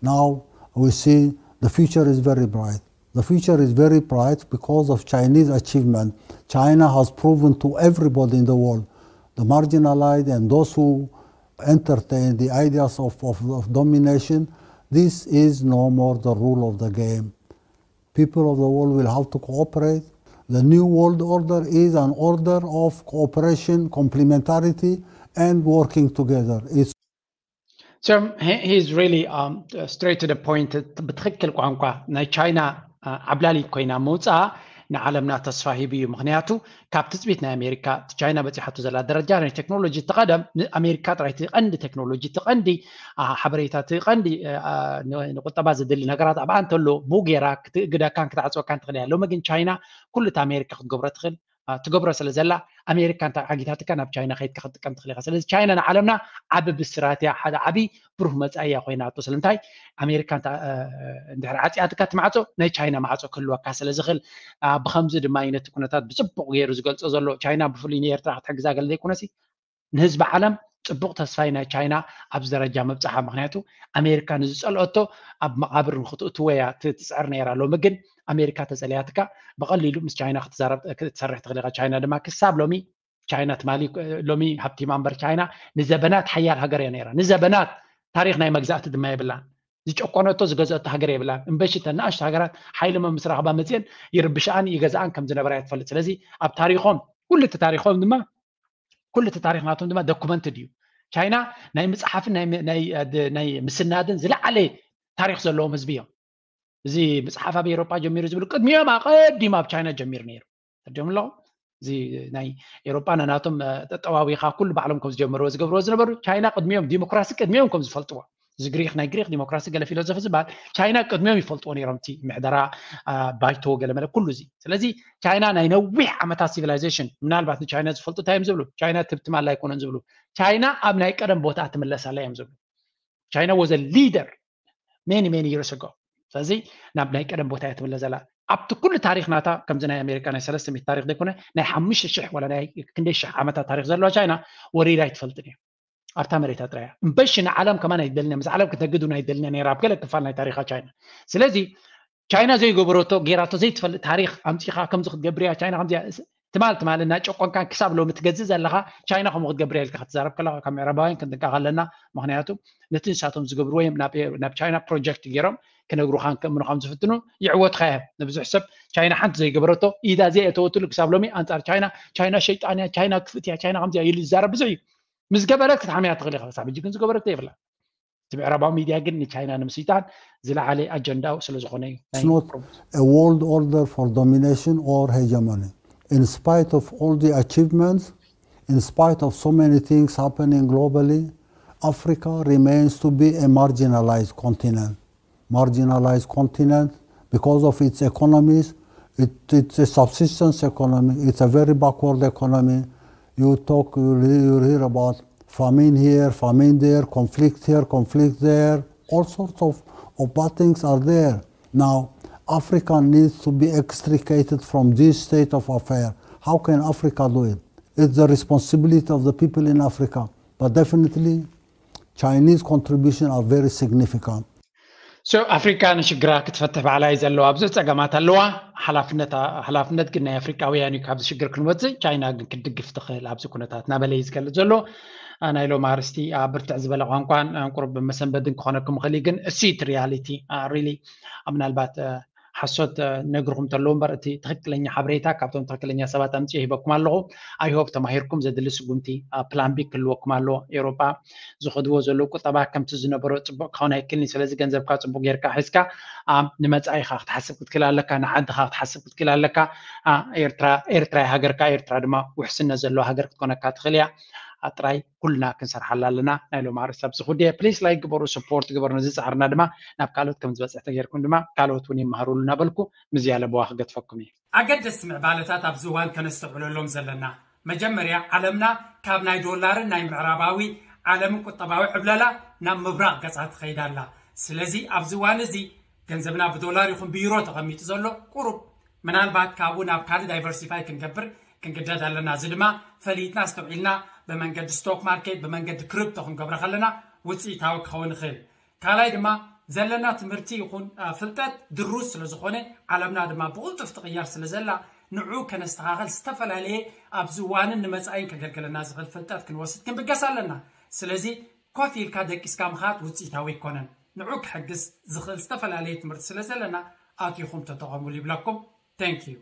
Now we see the future is very bright. The future is very bright because of Chinese achievement. China has proven to everybody in the world, the marginalized and those who entertain the ideas of, of, of domination, this is no more the rule of the game. People of the world will have to cooperate. The new world order is an order of cooperation, complementarity, and working together. It's So he, he's really um, straight to the point. ብትክክል ቋንቋ ናይ ቻይና ዓብላሊት ኮይና ምውፅኣ ንዓለምና ተስፋ ሂቡ እዩ። ምክንያቱ ካብ ትፅቢት ናይ ኣሜሪካ ቻይና በፂሓቶ ዘላ ደረጃ ናይ ቴክኖሎጂ ትቐደም ኣሜሪካ ጥራይ ትቐንዲ ቴክኖሎጂ ትቐንዲ ሓበሬታ ትቐንዲ ንቁጠባ ዝድሊ ነገራት ኣብኣ እንተሎ ብኡ ገይራ ክትእግደካን ክትዓፅወካን ትኽእል እያ። ሎሚ ግን ቻይና ኩሉ እቲ ኣሜሪካ ክትገብሮ ትኽእል ትገብሮ ስለ ዘላ ኣሜሪካ እንታይ ዓጊታትካ ናብ ቻይና ከይድካ ክትጥቀም ትኽእል ኢኻ። ስለዚ ቻይና ንዓለምና ዓቢ ብስራት እያ፣ ሓደ ዓቢ ብሩህ መጻኢ እያ ኮይና ኣቶ። ስለምንታይ ኣሜሪካ እንድሕር ዓጽያትካ እቲ ማዕጾ ናይ ቻይና ማዕጾ ክህልወካ ስለ ዝኽእል ብኸምዚ ድማ እዩ ነቲ ኩነታት ብጽቡቕ ገይሩ ዝገልጾ ዘሎ። ቻይና ብፍሉይ ንኤርትራ ክትሕግዛ ገለ ዘይኮነሲ ንህዝቢ ዓለም ጽቡቕ ተስፋይ ናይ ቻይና ኣብዚ ደረጃ ምብጽሓ። ምክንያቱ ኣሜሪካ ንዝጸልኦቶ ኣብ መቓብር ንክትእትዎ እያ ትጽዕር ነይራ። ሎሚ ግን ኣሜሪካ ተጸልያትካ ብቐሊሉ ምስ ቻይና ክትዛረብ ክትሰርሕ ትኽእል ኢኻ። ቻይና ድማ ክሳብ ሎሚ ቻይና ትማሊ ሎሚ ሃብቲማ እምበር ቻይና ንዘበናት ሓያል ሃገር እያ ነይራ። ንዘበናት ታሪኽ ናይ መግዛእቲ ድማ የብላን። ዝጨቆነቶ ዝገዘአቶ ሃገር የብላን። እምበሺ እተን ንኣሽቱ ሃገራት ሓይሊ መምስ ረኽባ መፅየን ይርብሽኣን ይገዝኣን ከም ዝነበራ እያ ትፈልጥ። ስለዚ ኣብ ታሪኾም ኩሉ እቲ ታሪኾም ድማ ኩሉ እቲ ታሪኽ ናቶም ድማ ዶኩመንትድ እዩ። ቻይና ናይ ምፅሓፍን ናይ ምስናድን ዝለዓለ ታሪኽ ዘለዎም ህዝቢ እዮም። እዚ ምፅሓፍ ኣብ ኤሮጳ ጀሚሩ ዝብሉ ቅድሚኦም ኣቐዲሙ ኣብ ቻይና ጀሚሩ ነይሩ። ተርዲኦም ኣለኹም እዚ ናይ ኤሮጳ ናናቶም ጠጠዋዊኻ ኩሉ ባዕሎም ከም ዝጀመርዎ ዝገብርዎ ዝነበሩ ቻይና ቅድሚኦም ዲሞክራሲ ቅድሚኦም ከም ዝፈልጥዎ እዚ ግሪክ ናይ ግሪክ ዲሞክራሲ ገለ ፊሎዞፊ ዝበሃል ቻይና ቅድሚኦም ይፈልጥዎ ነይሮም እቲ ምሕደራ ባይቶ ገለመለ ኩሉ እዚ። ስለዚ ቻይና ናይ ነዊሕ ዓመታት ሲቪላይዜሽን ምናልባት ንቻይና ዝፈልጡ እንታይ እዮም ዝብሉ ቻይና ትብትማላ ኣይኮነን ዝብሉ ቻይና ኣብ ናይ ቀደም ቦታ ትምለሳላ እዮም ዝብሉ። ቻይና ወዘ ሊደር many many years ago። ስለዚ ናብ ናይ ቀደም ቦታ እያ ትምለስ ዘላ። ኣብቲ ኩሉ ታሪኽ ናታ ከምዚ ናይ ኣሜሪካ ናይ ሰለስተ ሚእቲ ታሪኽ ዘይኮነ ናይ ሓሙሽተ ሽሕ ወላ ናይ ክንደይ ሽሕ ዓመታት ታሪኽ ዘለዋ ቻይና ወሪዳ ኣይትፈልጥን እያ። ኣብታ መሬታ ጥራያ እምበሺ ንዓለም ከማን ኣይደልን እያ። ምስ ዓለም ክትነግድ እውን ኣይደልን እያ ነይራ ኣብ ገለ ክፋል ናይ ታሪኻ ቻይና። ስለዚ ቻይና ዘይገበረቶ ጌራቶ ዘይትፈልጥ ታሪኽ ኣምፂኻ ከምዚ ክትገብር እያ ቻይና ከምዚ ትማል ትማል እናጨቆንካን ክሳብ ሎሚ ትገዝእ ዘለኻ ቻይና ከምኡ ክትገብር ኢልካ ክትዛረብ ከለኻ ካብ ምዕራባውያን ክንጥንቀቕ ኣለና። ምክንያቱ ነቲ ንሳቶም ዝገብርዎ እዮም ናብ ቻይና ፕሮጀክት ገይሮም ክነግሩኻን ክእምኑኻም ዝፍትኑ። ይዕወትኻ እዮም። ንብዙሕ ሰብ ቻይና ሓንቲ ዘይገበረቶ ኢዳ ዘየእተወትሉ ክሳብ ሎሚ ኣንጻር ቻይና፣ ቻይና ሸይጣን እያ፣ ቻይና ክፍእት እያ፣ ቻይና ከምዚያ ኢሉ ዝዛረብ ብዙሕ እዩ። ምስ ገበረት ክትሓምያ ትኽእል ኢኻ። ክሳብ ሕጂ ግን ዝገበረቶ የብላ። እቲ ምዕራባዊ ሚድያ ግን ንቻይና ንምስይጣን ዝለዓለ ኣጀንዳኡ ስለ ዝኾነ እዩ። It's not a world order for domination or hegemony. In spite of all the achievements, in spite of so many things happening globally, Africa remains to be a marginalized continent. Marginalized continent because of its economies. It, it's a subsistence economy. It's a very backward economy. You talk, you, you hear about famine here, famine there, conflict here, conflict there. All sorts of, of bad things are there. Now, Africa needs to be extricated from this state of affair. How can Africa do it? It's the responsibility of the people in Africa. But definitely, Chinese contribution are very significant. So ኣፍሪካ ንሽግራ ክትፈትሕ ባዕላ እዩ ዘለዋ። ብዙሕ ፀገማት ኣለዋ። ሓላፍነት ግን ናይ ኣፍሪካውያን እዩ። ካብዚ ሽግር ክንወፅእ ቻይና ግን ክትድግፍ ትኽእል ኣብዚ ኩነታት ናበለ እዩ ዝገልፅ ዘሎ። ናይ ሎም ኣርስቲ ብርትዕ ዝበለ ቋንቋን ቁሩብ መሰንበድን ክኾነኩም ይኽእል እዩ። ግን እሲ እቲ ሪያሊቲ ሪሊ ምናልባት ሓሶት ነግርኹም ተለዉ እምበር እቲ ትኽክለኛ ሓበሬታ ካብቶም ትኽክለኛ ሰባት ኣምፅኦ ሂበኩም ኣለኹ። ኣይሆፕ ተማሂርኩም ዘድሊ ስጉምቲ ፕላን ቢ ክህልወኩም ኣለዎ። ኤውሮጳ ዝኸድዎ ዘለዉ ቁጠባ ከምቲ ዝነበሮ ፅቡቅ ክኸውን ኣይክልን እዩ። ስለዚ ገንዘብካ ፅቡቅ ጌርካ ሒዝካ ንመፃኢኻ ክትሓስብ ክትክእል ኣለካ፣ ንዓድኻ ክትሓስብ ክትክእል ኣለካ። ኤርትራ ኤርትራ ሃገርካ፣ ኤርትራ ድማ ውሕስነት ዘለዋ ሃገር ክትኮነካ ትኽእል እያ። ጥራይ ኩልና ክንሰርሓላ ኣለና። ናይ ሎም ኣርእስቲ ኣብዚ ጉዳይ ፕሊስ ላይክ ግበሩ፣ ሰፖርት ግበሩ። ነዚ ፃዕርና ድማ ናብ ካልኦት ከም ዝበፅሕ ተገይርኩም ድማ ካልኦት እውን ይመሃሩሉ እናበልኩ ምዝያለ በዋ ክገድፈኩም እዩ። ኣገደስቲ ምዕባለታት ኣብዚ እዋን ከነስተውዕለሎም ዘለና፣ መጀመርያ ዓለምና ካብ ናይ ዶላርን ናይ ምዕራባዊ ዓለምን ቁጠባዊ ዕብለላ ናብ ምብራቕ ገጻ ትኸይድ ኣላ። ስለዚ ኣብዚ እዋን እዚ ገንዘብና ብዶላር ይኹን ብዩሮ ተቐሚጡ ዘሎ ቁሩብ ምናልባት ካብኡ ናብ ካልእ ዳይቨርሲፋይ ክንገብር ክንግደድ ኣለና። እዚ ድማ ፈሊጥና ኣስተውዒልና ብመንገዲ ስቶክ ማርኬት ብመንገዲ ክሪፕቶ ክንገብሮ ከለና ውፅኢታዊ ክኸውን ይኽእል። ካልኣይ ድማ ዘለና ትምህርቲ ይኹን ፍልጠት ድሩዝ ስለ ዝኾነ ዓለምና ድማ ብቕልጡፍ ትቕየር ስለ ዘላ ንዑ ከነስተኻኸል ዝተፈላለየ ኣብዚ እዋንን ንመፃኢን ከገልግለና ዝኽእል ፍልጠት ክንወስድ ክንብገስ ኣለና። ስለዚ ኮፍ ኢልካ ደቂስካ ምኻድ ውፅኢታዊ ኣይኮነን። ንዑ ክሕግዝ ዝኽእል ዝተፈላለየ ትምህርቲ ስለ ዘለና ኣቲኹም ተጠቐሙሉ ይብለኩም። Thank you።